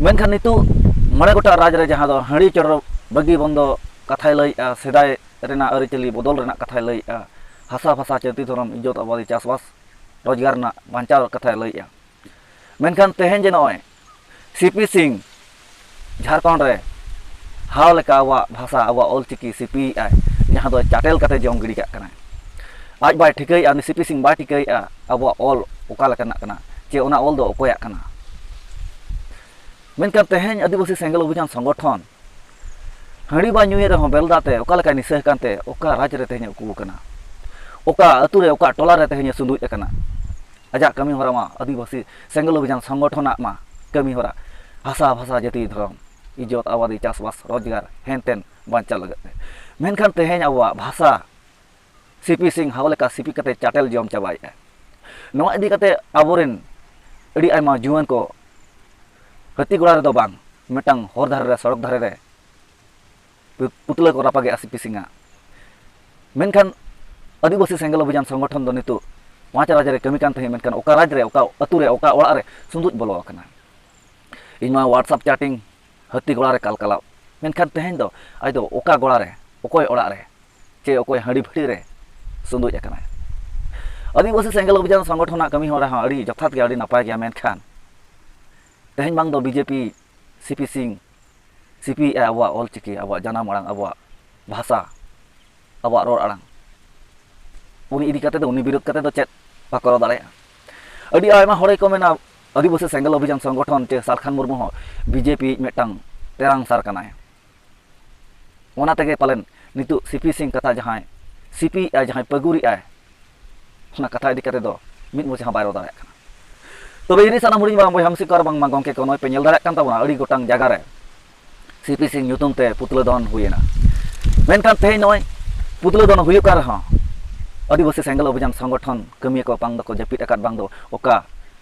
ᱢᱮᱱᱠᱷᱟᱱ ᱱᱤᱛᱚᱜ ᱢᱚᱬᱮ ᱜᱚᱴᱟᱝ ᱨᱟᱡᱽ ᱨᱮ ᱡᱟᱦᱟᱸ ᱫᱚ ᱦᱟᱺᱰᱤ ᱪᱚᱰᱚᱨ ᱵᱟᱹᱜᱤ ᱵᱚᱱᱫᱚ ᱠᱟᱛᱷᱟᱭ ᱞᱟᱹᱭᱮᱫᱼᱟ, ᱥᱮᱫᱟᱭ ᱨᱮᱱᱟᱜ ᱟᱹᱨᱤᱪᱟᱹᱞᱤ ᱵᱚᱫᱚᱞ ᱨᱮᱱᱟᱜ ᱠᱟᱛᱷᱟᱭ ᱞᱟᱹᱭᱮᱫᱼᱟ, ᱦᱟᱥᱟ ᱵᱷᱟᱥᱟ ᱡᱟᱹᱛᱤ ᱫᱷᱚᱨᱚᱢ ᱤᱡᱽᱡᱚᱛ ᱟᱵᱟᱫᱤ ᱪᱟᱥᱵᱟᱥ ᱨᱳᱡᱽᱜᱟᱨ ᱨᱮᱱᱟᱜ ᱵᱟᱧᱪᱟᱣ ᱠᱟᱛᱷᱟᱭ ᱞᱟᱹᱭᱮᱫᱼᱟ᱾ ᱢᱮᱱᱠᱷᱟᱱ ᱛᱮᱦᱮᱧ ᱡᱮ ᱱᱚᱜᱼᱚᱭ ᱥᱤ ᱯᱤ ᱥᱤᱝ ᱡᱷᱟᱲᱠᱷᱚᱸᱰ ᱨᱮ ᱦᱟᱣ ᱞᱮᱠᱟ ᱟᱵᱚᱣᱟᱜ ᱵᱷᱟᱥᱟ, ᱟᱵᱚᱣᱟᱜ ᱚᱞ ᱪᱤᱠᱤ ᱥᱤ ᱯᱤᱭᱮᱫᱼᱟᱭ, ᱡᱟᱦᱟᱸ ᱫᱚ ᱪᱟᱴᱮᱞ ᱠᱟᱛᱮ ᱡᱚᱢ ᱜᱤᱰᱤ ᱠᱟᱜ ᱠᱟᱱᱟᱭ᱾ ᱟᱡ ᱵᱟᱭ ᱴᱷᱤᱠᱟᱹᱭᱮᱫᱼᱟ, ᱩᱱᱤ ᱥᱤ ᱯᱤ ᱥᱤᱝ ᱵᱟᱭ ᱴᱷᱤᱠᱟᱹᱭᱮᱫᱼᱟ ᱟᱵᱚᱣᱟᱜ ᱚᱞ ᱚᱠᱟ ᱞᱮᱠᱟᱱᱟᱜ ᱠᱟᱱᱟ, ᱪᱮ ᱚᱱᱟ ᱚᱞ ᱫᱚ ᱚᱠᱚᱭᱟᱜ ᱠᱟᱱᱟ᱾ ᱢᱮᱱᱠᱷᱟᱱ ᱛᱮᱦᱮᱧ ᱟᱹᱫᱤᱵᱟᱹᱥᱤ ᱥᱮᱸᱜᱮᱞ ᱚᱵᱷᱤᱡᱟᱱ ᱥᱚᱝᱜᱚᱴᱷᱚᱱ ᱦᱟᱺᱰᱤ ᱵᱟᱭ ᱧᱩᱭᱮᱫ ᱨᱮᱦᱚᱸ ᱵᱮᱞᱫᱟ ᱛᱮ ᱚᱠᱟ ᱞᱮᱠᱟᱭ ᱱᱤᱥᱟᱹ ᱟᱠᱟᱱ ᱛᱮ ᱚᱠᱟ ᱨᱟᱡᱽ ᱨᱮ ᱛᱮᱦᱮᱧ ᱮ ᱩᱠᱩ ᱟᱠᱟᱱᱟ, ᱚᱠᱟ ᱟᱹᱛᱩ ᱨᱮ ᱚᱠᱟ ᱴᱚᱞᱟ ᱨᱮ ᱛᱮᱦᱮᱧ ᱮ ᱥᱩᱸᱫᱩᱡ ᱟᱠᱟᱱᱟ᱾ ᱟᱡᱟᱜ ᱠᱟᱹᱢᱤ ᱦᱚᱨᱟ ᱢᱟ ᱟᱹᱫᱤᱵᱟᱹᱥᱤ ᱥᱮᱸᱜᱮᱞ ᱚᱵᱷᱤᱡᱟᱱ ᱥᱚᱝᱜᱚᱴᱷᱚᱱᱟᱜ ᱢᱟ ᱠᱟᱹᱢᱤ ᱦᱚᱨᱟ ᱦᱟᱥᱟ ᱵᱷᱟᱥᱟ ᱡᱟᱹᱛᱤ ᱫᱷᱚᱨᱚᱢ ᱤᱡᱽᱡᱚᱛ ᱟᱵᱟᱫᱤ ᱪᱟᱥᱵᱟᱥ ᱨᱳᱡᱽᱜᱟᱨ ᱦᱮᱱᱛᱮᱱ ᱵᱟᱧᱪᱟᱣ ᱞᱟᱹᱜᱤᱫ ᱛᱮ᱾ ᱢᱮᱱᱠᱷᱟᱱ ᱛᱮᱦᱮᱧ ᱟᱵᱚᱣᱟᱜ ᱵᱷᱟᱥᱟ ᱥᱤ ᱯᱤ ᱥᱤᱝ ᱦᱟᱣ ᱞᱮᱠᱟ ᱥᱤ ᱯᱤ ᱠᱟᱛᱮ ᱪᱟᱴᱮᱞ ᱡᱚᱢ ᱪᱟᱵᱟᱭᱮᱫᱼᱟ᱾ ᱱᱚᱣᱟ ᱤᱫᱤ ᱠᱟᱛᱮ ᱟᱵᱚᱨᱮᱱ ᱟᱹᱰᱤ ᱟᱭᱢᱟ ᱡᱩᱣᱟᱹᱱ ᱠᱚ ᱦᱟᱹᱛᱤ ᱜᱚᱲᱟ ᱨᱮᱫᱚ ᱵᱟᱝ, ᱢᱤᱫᱴᱟᱝ ᱦᱚᱨ ᱫᱷᱟᱨᱮ ᱨᱮ, ᱥᱚᱲᱚᱠ ᱫᱷᱟᱨᱮ ᱨᱮ ᱯᱩ- ᱯᱩᱛᱞᱟᱹ ᱠᱚ ᱨᱟᱯᱟᱜᱮᱜᱼᱟ ᱥᱤ ᱯᱤ ᱥᱤᱝᱟᱜ᱾ ᱢᱮᱱᱠᱷᱟᱱ ᱟᱹᱫᱤᱵᱟᱹᱥᱤ ᱥᱮᱸᱜᱮᱞ ᱚᱵᱷᱤᱡᱟᱱ ᱥᱚᱝᱜᱚᱴᱷᱚᱱ ᱫᱚ ᱱᱤᱛᱚᱜ ᱯᱟᱸᱪ ᱨᱟᱡᱽ ᱨᱮ ᱠᱟᱹᱢᱤ ᱠᱟᱱ ᱛᱟᱦᱮᱸᱫ, ᱢᱮᱱᱠᱷᱟᱱ ᱚᱠᱟ ᱨᱟᱡᱽ ᱨᱮ, ᱚᱠᱟ ᱟᱹᱛᱩ ᱨᱮ, ᱚᱠᱟ ᱚᱲᱟᱜ ᱨᱮ ᱥᱩᱸᱫᱩᱡ ᱵᱚᱞᱚ ᱟᱠᱟᱱᱟ᱾ ᱤᱧ ᱢᱟ WhatsApp chatting, ᱦᱟᱹᱛᱤ ᱜᱚᱲᱟ ᱨᱮ ᱠᱟᱞᱠᱟᱞᱟᱣ, ᱢᱮᱱᱠᱷᱟᱱ ᱛᱮᱦᱮᱧ ᱫᱚ ᱟᱡ ᱫᱚ ᱚᱠᱟ ᱜᱚᱲᱟ ᱨᱮ, ᱚᱠᱚᱭ ᱚᱲᱟᱜ ᱨᱮ, ᱪᱮ ᱚᱠᱚᱭ ᱦᱟᱺᱰᱤ ᱵᱷᱟᱹᱴᱤ ᱨᱮ ᱥᱩᱸᱫᱩᱡ ᱟᱠᱟᱱᱟᱭ᱾ ᱟᱹᱫᱤᱵᱟᱹᱥᱤ ᱥᱮᱸᱜᱮᱞ ᱚᱵᱷᱤᱡᱟᱱ ᱥᱚᱝᱜᱚᱴᱷᱚᱱᱟᱜ ᱠᱟᱹᱢᱤ ᱦᱚᱨᱟ ᱦᱚᱸ ᱟᱹᱰᱤ ᱡᱚᱛᱷᱟᱛ ᱜᱮ, ᱟᱹᱰᱤ ᱱᱟᱯᱟᱭ ᱜᱮᱭᱟ, ᱢᱮᱱᱠᱷᱟᱱ ᱛᱮᱦᱮᱧ ᱵᱟᱝ ᱫᱚ B J P C P ᱥᱤᱝ ᱥᱤ ᱯᱤᱭᱮᱫᱼᱟ ᱟᱵᱚᱣᱟᱜ ᱚᱞ ᱪᱤᱠᱤ, ᱟᱵᱚᱣᱟᱜ ᱡᱟᱱᱟᱢ ᱟᱲᱟᱝ, ᱟᱵᱚᱣᱟᱜ ᱵᱷᱟᱥᱟ, ᱟᱵᱚᱣᱟᱜ ᱨᱚᱲ ᱟᱲᱟᱝ᱾ ᱩᱱᱤ ᱤᱫᱤ ᱠᱟᱛᱮ ᱫᱚ, ᱩᱱᱤ ᱵᱤᱨᱳᱫ ᱠᱟᱛᱮ ᱫᱚ ᱪᱮᱫ ᱵᱟᱠᱚ ᱨᱚᱲ ᱫᱟᱲᱮᱭᱟᱜᱼᱟ? ᱟᱹᱰᱤ ᱟᱭᱢᱟ ᱦᱚᱲ ᱜᱮᱠᱚ ᱢᱮᱱᱟ, ᱟᱹᱫᱤᱵᱟᱹᱥᱤ ᱥᱮᱸᱜᱮᱞ ᱚᱵᱷᱤᱡᱟᱱ ᱥᱚᱝᱜᱚᱴᱷᱚᱱ ᱪᱮ ᱥᱟᱞᱠᱷᱟᱱ ᱢᱩᱨᱢᱩ ᱦᱚᱸ ᱵᱤᱡᱮᱯᱤ ᱢᱤᱫᱴᱟᱝ ᱛᱮᱨᱟᱝ ᱥᱟᱨ ᱠᱟᱱᱟᱭ᱾ ᱚᱱᱟ ᱛᱮᱜᱮ ᱯᱟᱞᱮᱱ ᱱᱤᱛᱚᱜ ᱥᱤᱯᱤ ᱥᱤᱝ ᱠᱟᱛᱷᱟ ᱡᱟᱦᱟᱸᱭ ᱥᱤᱯᱤᱭᱮᱫᱼᱟᱭ, ᱡᱟᱦᱟᱸᱭ ᱯᱟᱹᱜᱩᱨᱮᱫᱼᱟᱭ, ᱚᱱᱟ ᱠᱟᱛᱷᱟ ᱤᱫᱤ ᱠᱟᱛᱮ ᱫᱚ ᱢᱤᱫ ᱢᱚᱪᱟ ᱦᱚᱸ ᱵᱟᱭ ᱨᱚᱲ ᱫᱟᱲᱮᱭᱟᱜ ᱠᱟᱱᱟ᱾ ᱛᱚᱵᱮ ᱤᱧ ᱨᱮᱱ ᱥᱟᱱᱟᱢ ᱦᱩᱰᱤᱧ ᱢᱟᱨᱟᱝ ᱵᱚᱭᱦᱟ ᱢᱤᱥᱤ ᱠᱚ ᱟᱨ ᱵᱟᱝᱢᱟ ᱜᱚᱢᱠᱮ ᱠᱚ, ᱱᱚᱜᱼᱚᱭ ᱯᱮ ᱧᱮᱞ ᱫᱟᱲᱮᱭᱟᱜ ᱠᱟᱱ ᱛᱟᱵᱚᱱᱟ, ᱟᱹᱰᱤ ᱜᱚᱴᱟᱝ ᱡᱟᱭᱜᱟ ᱨᱮ ᱥᱤᱯᱤ ᱥᱤᱝ ᱧᱩᱛᱩᱢ ᱛᱮ ᱯᱩᱛᱞᱟᱹ ᱫᱚᱱ ᱦᱩᱭᱮᱱᱟ᱾ ᱢᱮᱱᱠᱷᱟᱱ ᱛᱮᱦᱮᱧ ᱱᱚᱜᱼᱚᱭ ᱯᱩᱛᱞᱟᱹ ᱫᱚᱱ ᱦᱩᱭᱩᱜ ᱠᱟᱱ ᱨᱮᱦᱚᱸ, ᱟᱹᱫᱤᱵᱟᱹᱥᱤ ᱥᱮᱸᱜᱮᱞ ᱚᱵᱷᱤᱡᱟᱱ ᱥᱚᱝᱜᱚᱴᱷᱚᱱ ᱠᱟᱹᱢᱤᱭᱟᱹ ᱠᱚ ᱵᱟᱝ ᱫᱚᱠᱚ ᱡᱟᱹᱯᱤᱫ ᱟᱠᱟᱫ, ᱵᱟᱝ ᱫᱚ ᱚᱠᱟ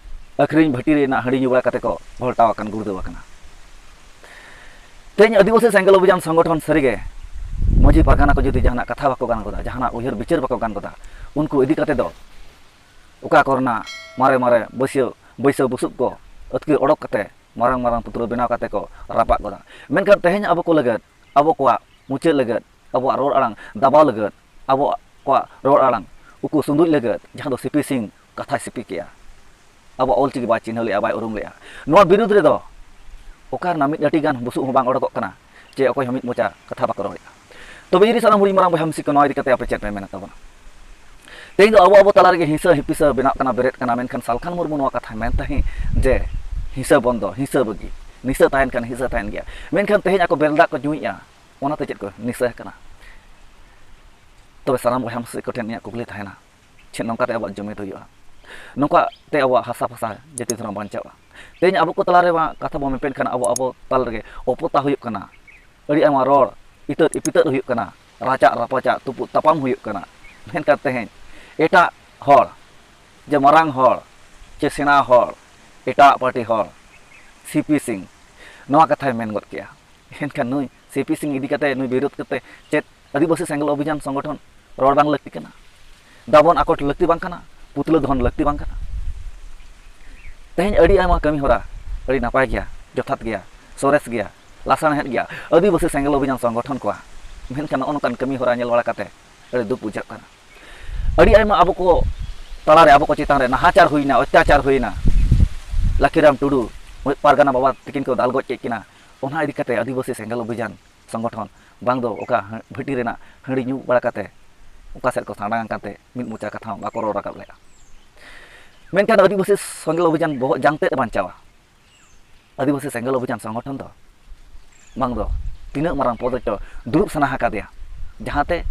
ᱟᱹᱠᱷᱨᱤᱧ ᱵᱷᱟᱹᱴᱤ ᱨᱮᱱᱟᱜ ᱦᱟᱺᱰᱤ ᱧᱩ ᱵᱟᱲᱟ ᱠᱟᱛᱮ ᱠᱚ ᱜᱷᱚᱞᱴᱟᱣ ᱟᱠᱟᱱ, ᱜᱩᱲᱫᱟᱹᱣ ᱟᱠᱟᱱᱟ᱾ ᱛᱮᱦᱮᱧ ᱟᱹᱫᱤᱵᱟᱹᱥᱤ ᱥᱮᱸᱜᱮᱞ ᱚᱵᱷᱤᱡᱟᱱ ᱥᱚᱝᱜᱚᱴᱷᱚᱱ ᱥᱟᱹᱨᱤᱜᱮ ᱢᱟᱹᱡᱷᱤ ᱯᱟᱨᱜᱟᱱᱟ ᱠᱚ ᱡᱩᱫᱤ ᱡᱟᱦᱟᱱᱟᱜ ᱠᱟᱛᱷᱟ ᱵᱟᱠᱚ ᱜᱟᱱ ᱜᱚᱫᱟ, ᱡᱟᱦᱟᱱᱟᱜ ᱩᱭᱦᱟᱹᱨ ᱵᱤᱪᱟᱹᱨ ᱵᱟᱠᱚ ᱜᱟᱱ ᱜᱚᱫᱟ, ᱩᱱᱠᱩ ᱤᱫᱤ ᱠᱟᱛᱮ ᱫᱚ ᱚᱠᱟ ᱠᱚᱨᱮᱱᱟᱜ ᱢᱟᱨᱮ ᱢᱟᱨᱮ ᱵᱟᱹᱭᱥᱟᱹ, ᱵᱟᱹᱭᱥᱟᱹ ᱵᱩᱥᱩᱵ ᱠᱚ ᱟᱹᱛᱠᱤᱨ ᱚᱰᱚᱠ ᱠᱟᱛᱮ ᱢᱟᱨᱟᱝ ᱢᱟᱨᱟᱝ ᱯᱩᱛᱲᱟᱹ ᱵᱮᱱᱟᱣ ᱠᱟᱛᱮ ᱠᱚ ᱨᱟᱯᱟᱜ ᱜᱚᱫᱟ᱾ ᱢᱮᱱᱠᱷᱟᱱ ᱛᱮᱦᱮᱧ ᱟᱵᱚ ᱠᱚ ᱞᱟᱹᱜᱤᱫ, ᱟᱵᱚ ᱠᱚᱣᱟᱜ ᱢᱩᱪᱟᱹᱫ ᱞᱟᱹᱜᱤᱫ, ᱟᱵᱚᱣᱟᱜ ᱨᱚᱲ ᱟᱲᱟᱝ ᱫᱟᱵᱟᱣ ᱞᱟᱹᱜᱤᱫ, ᱟᱵᱚ ᱠᱚᱣᱟᱜ ᱨᱚᱲ ᱟᱲᱟᱝ ᱩᱠᱩ ᱥᱩᱸᱫᱩᱡ ᱞᱟᱹᱜᱤᱫ, ᱡᱟᱦᱟᱸ ᱫᱚ ᱥᱤᱯᱤ ᱥᱤᱝ ᱠᱟᱛᱷᱟᱭ ᱥᱤᱯᱤ ᱠᱮᱜᱼᱟ, ᱟᱵᱚᱣᱟᱜ ᱚᱞᱪᱤᱠᱤ ᱵᱟᱭ ᱪᱤᱱᱦᱟᱹᱣ ᱞᱮᱜᱼᱟ, ᱵᱟᱭ ᱩᱨᱩᱢ ᱞᱮᱜᱼᱟ, ᱱᱚᱣᱟ ᱵᱤᱨᱩᱫᱽ ᱨᱮᱫᱚ ᱚᱠᱟ ᱨᱮᱱᱟᱜ ᱢᱤᱫ ᱟᱹᱴᱤ ᱜᱟᱱ ᱵᱩᱥᱩᱵ ᱦᱚᱸ ᱵᱟᱝ ᱚᱰᱚᱠᱚᱜ ᱠᱟᱱᱟ, ᱪᱮ ᱚᱠᱚᱭ ᱦᱚᱸ ᱢᱤᱫ ᱢᱚᱪᱟ ᱠᱟᱛᱷᱟ ᱵᱟᱠᱚ ᱨᱚᱲᱮᱜᱼᱟ᱾ ᱛᱚᱵᱮ ᱤᱧ ᱨᱮᱱ ᱥᱟᱱᱟᱢ ᱦᱩᱰᱤᱧ ᱢᱟᱨᱟᱝ ᱵᱚᱭᱦᱟ ᱢᱤᱥᱤ ᱠᱚ, ᱱᱚᱣᱟ ᱤᱫᱤ ᱠᱟᱛᱮ ᱟᱯᱮ ᱪᱮᱫ ᱯᱮ ᱢᱮᱱᱟ ᱛᱟᱵᱚᱱᱟ? ᱛᱮᱦᱮᱧ ᱫᱚ ᱟᱵᱚ, ᱟᱵᱚ ᱛᱟᱞᱟ ᱨᱮᱜᱮ ᱦᱤᱸᱥᱟᱹ ᱦᱤᱯᱤᱥᱟᱹ ᱵᱮᱱᱟᱜ ᱠᱟᱱᱟ, ᱵᱮᱨᱮᱫ ᱠᱟᱱᱟ᱾ ᱢᱮᱱᱠᱷᱟᱱ ᱥᱟᱞᱠᱷᱟᱱ ᱢᱩᱨᱢᱩ ᱱᱚᱣᱟ ᱠᱟᱛᱷᱟᱭ ᱢᱮᱱ ᱛᱟᱦᱮᱸᱫ ᱡᱮ ᱦᱤᱸᱥᱟᱹ ᱵᱚᱱᱫᱚ, ᱦᱤᱸᱥᱟᱹ ᱵᱟᱹᱜᱤ, ᱱᱤᱥᱟᱹ ᱛᱟᱦᱮᱱ ᱠᱷᱟᱱ ᱦᱤᱸᱥᱟᱹ ᱛᱟᱦᱮᱱ ᱜᱮᱭᱟ᱾ ᱢᱮᱱᱠᱷᱟᱱ ᱛᱮᱦᱮᱧ ᱟᱠᱚ ᱵᱮᱨᱮᱞ ᱫᱟᱜ ᱠᱚ ᱧᱩᱭᱮᱫᱼᱟ, ᱚᱱᱟᱛᱮ ᱪᱮᱫ ᱠᱚ ᱱᱤᱥᱟᱹ ᱟᱠᱟᱱᱟ? ᱛᱚᱵᱮ ᱥᱟᱱᱟᱢ ᱵᱚᱭᱦᱟ ᱢᱤᱥᱤ ᱠᱚᱴᱷᱮᱱ ᱤᱧᱟᱹᱜ ᱠᱩᱠᱞᱤ ᱛᱟᱦᱮᱱᱟ, ᱪᱮᱫ ᱱᱚᱝᱠᱟᱛᱮ ᱟᱵᱚᱣᱟᱜ ᱡᱩᱢᱤᱫ ᱦᱩᱭᱩᱜᱼᱟ? ᱱᱚᱝᱠᱟᱛᱮ ᱟᱵᱚᱣᱟᱜ ᱦᱟᱥᱟ ᱵᱷᱟᱥᱟ, ᱡᱟᱹᱛᱤ ᱫᱷᱚᱨᱚᱢ ᱵᱟᱧᱪᱟᱜᱼᱟ? ᱛᱮᱦᱮᱧ ᱟᱵᱚ ᱠᱚ ᱛᱟᱞᱟᱨᱮ ᱢᱟ ᱠᱟᱛᱷᱟ ᱵᱚᱱ ᱢᱮᱯᱮᱫ ᱠᱷᱟᱱ ᱟᱵᱚ, ᱟᱵᱚ ᱛᱟᱞᱟ ᱨᱮᱜᱮ ᱚᱯᱚᱛᱟ ᱦᱩᱭᱩᱜ ᱠᱟᱱᱟ, ᱟᱹᱰᱤ ᱟᱭᱢᱟ ᱨᱚᱲ ᱤᱛᱟᱹᱫ ᱤᱯᱤᱛᱟᱹᱫ ᱦᱩᱭᱩᱜ ᱠᱟᱱᱟ, ᱨᱟᱪᱟᱜ ᱨᱟᱯᱟᱪᱟᱜ ᱛᱩᱯᱩᱫ ᱛᱟᱯᱟᱢ ᱦᱩᱭᱩᱜ ᱠᱟᱱᱟ᱾ ᱢᱮᱱᱠᱷᱟᱱ ᱛᱮᱦᱮᱧ ᱮᱴᱟᱜ ᱦᱚᱲ, ᱡᱮ ᱢᱟᱨᱟᱝ ᱦᱚᱲ, ᱪᱮ ᱥᱮᱬᱟ ᱦᱚᱲ, ᱮᱴᱟᱜ ᱯᱟᱨᱴᱤ ᱦᱚᱲ, ᱥᱤᱯᱤ ᱥᱤᱝ ᱱᱚᱣᱟ ᱠᱟᱛᱷᱟᱭ ᱢᱮᱱ ᱜᱚᱫ ᱠᱮᱜᱼᱟ᱾ ᱮᱱᱠᱷᱟᱱ ᱱᱩᱭ ᱥᱤᱯᱤ ᱥᱤᱝ ᱤᱫᱤ ᱠᱟᱛᱮ, ᱱᱩᱭ ᱵᱤᱨᱳᱫ ᱠᱟᱛᱮ ᱪᱮᱫ ᱟᱹᱫᱤᱵᱟᱹᱥᱤ ᱥᱮᱸᱜᱮᱞ ᱚᱵᱷᱤᱡᱟᱱ ᱥᱚᱝᱜᱚᱴᱷᱚᱱ ᱨᱚᱲ ᱵᱟᱝ ᱞᱟᱹᱠᱛᱤ ᱠᱟᱱᱟ? ᱫᱟᱵᱚᱱ ᱟᱠᱚᱴ ᱞᱟᱹᱠᱛᱤ ᱵᱟᱝ ᱠᱟᱱᱟ? ᱯᱩᱛᱞᱟᱹ ᱫᱚᱦᱚᱱ ᱞᱟᱹᱠᱛᱤ ᱵᱟᱝ ᱠᱟᱱᱟ? ᱛᱮᱦᱮᱧ ᱟᱹᱰᱤ ᱟᱭᱢᱟ ᱠᱟᱹᱢᱤ ᱦᱚᱨᱟ ᱟᱹᱰᱤ ᱱᱟᱯᱟᱭ ᱜᱮᱭᱟ, ᱡᱚᱛᱷᱟᱛ ᱜᱮᱭᱟ, ᱥᱚᱨᱮᱥ ᱜᱮᱭᱟ, ᱞᱟᱥᱟᱬᱦᱮᱫ ᱜᱮᱭᱟ ᱟᱹᱫᱤᱵᱟᱹᱥᱤ ᱥᱮᱸᱜᱮᱞ ᱚᱵᱷᱤᱡᱟᱱ ᱥᱚᱝᱜᱚᱴᱷᱚᱱ ᱠᱚᱣᱟᱜ᱾ ᱢᱮᱱᱠᱷᱟᱱ ᱱᱚᱜᱼᱚ ᱱᱚᱝᱠᱟᱱ ᱠᱟᱹᱢᱤ ᱦᱚᱨᱟ ᱧᱮᱞ ᱵᱟᱲᱟ ᱠᱟᱛᱮ ᱟᱹᱰᱤ ᱫᱩᱠ ᱵᱩᱡᱷᱟᱹᱜ ᱠᱟᱱᱟ᱾ ᱟᱹᱰᱤ ᱟᱭᱢᱟ ᱟᱵᱚ ᱠᱚ ᱛᱟᱞᱟᱨᱮ, ᱟᱵᱚ ᱠᱚ ᱪᱮᱛᱟᱱ ᱨᱮ ᱱᱟᱦᱟᱪᱟᱨ ᱦᱩᱭᱱᱟ, ᱚᱛᱛᱟᱪᱟᱨ ᱦᱩᱭᱱᱟ᱾ ᱞᱟᱠᱷᱤᱨᱟᱢ ᱴᱩᱰᱩ, ᱯᱟᱨᱜᱟᱱᱟ ᱵᱟᱵᱟ ᱛᱟᱹᱠᱤᱱ ᱠᱚ ᱫᱟᱞ ᱜᱚᱡ ᱠᱮᱫ ᱠᱤᱱᱟ᱾ ᱚᱱᱟ ᱤᱫᱤ ᱠᱟᱛᱮ ᱟᱹᱫᱤᱵᱟᱹᱥᱤ ᱥᱮᱸᱜᱮᱞ ᱚᱵᱷᱤᱡᱟᱱ ᱥᱚᱝᱜᱚᱴᱷᱚᱱ ᱵᱟᱝ ᱫᱚ ᱚᱠᱟ ᱦᱟᱺ-, ᱵᱷᱟᱹᱴᱤ ᱨᱮᱱᱟᱜ ᱦᱟᱺᱰᱤ ᱧᱩ ᱵᱟᱲᱟ ᱠᱟᱛᱮ ᱚᱠᱟ ᱥᱮᱫ ᱠᱚ ᱥᱟᱰᱟᱝ ᱟᱠᱟᱱ ᱛᱮ ᱢᱤᱫ ᱢᱚᱪᱟ ᱠᱟᱛᱷᱟ ᱦᱚᱸ ᱵᱟᱠᱚ ᱨᱚᱲ ᱨᱟᱠᱟᱵ ᱞᱮᱫᱼᱟ᱾ ᱢᱮᱱᱠᱷᱟᱱ ᱟᱹᱫᱤᱵᱟᱹᱥᱤ ᱥᱮᱸᱜᱮᱞ ᱚᱵᱷᱤᱡᱟᱱ ᱵᱚᱦᱚᱜ ᱡᱟᱝ ᱛᱮᱫ ᱵᱟᱧᱪᱟᱣᱟ᱾ ᱟᱹᱫᱤᱵᱟᱹᱥᱤ ᱥᱮᱸᱜᱮᱞ ᱚᱵᱷᱤᱡᱟᱱ ᱥᱚᱝᱜᱚᱴᱷᱚᱱ ᱫᱚ ᱵᱟᱝ ᱫᱚ ᱛᱤᱱᱟᱹᱜ ᱢᱟᱨᱟᱝ ᱯᱚᱫ ᱨᱮᱪᱚ ᱫᱩᱲᱩᱵ ᱥᱟᱱᱟ ᱟᱠᱟᱫᱮᱭᱟ, ᱡᱟᱦᱟᱸᱛᱮ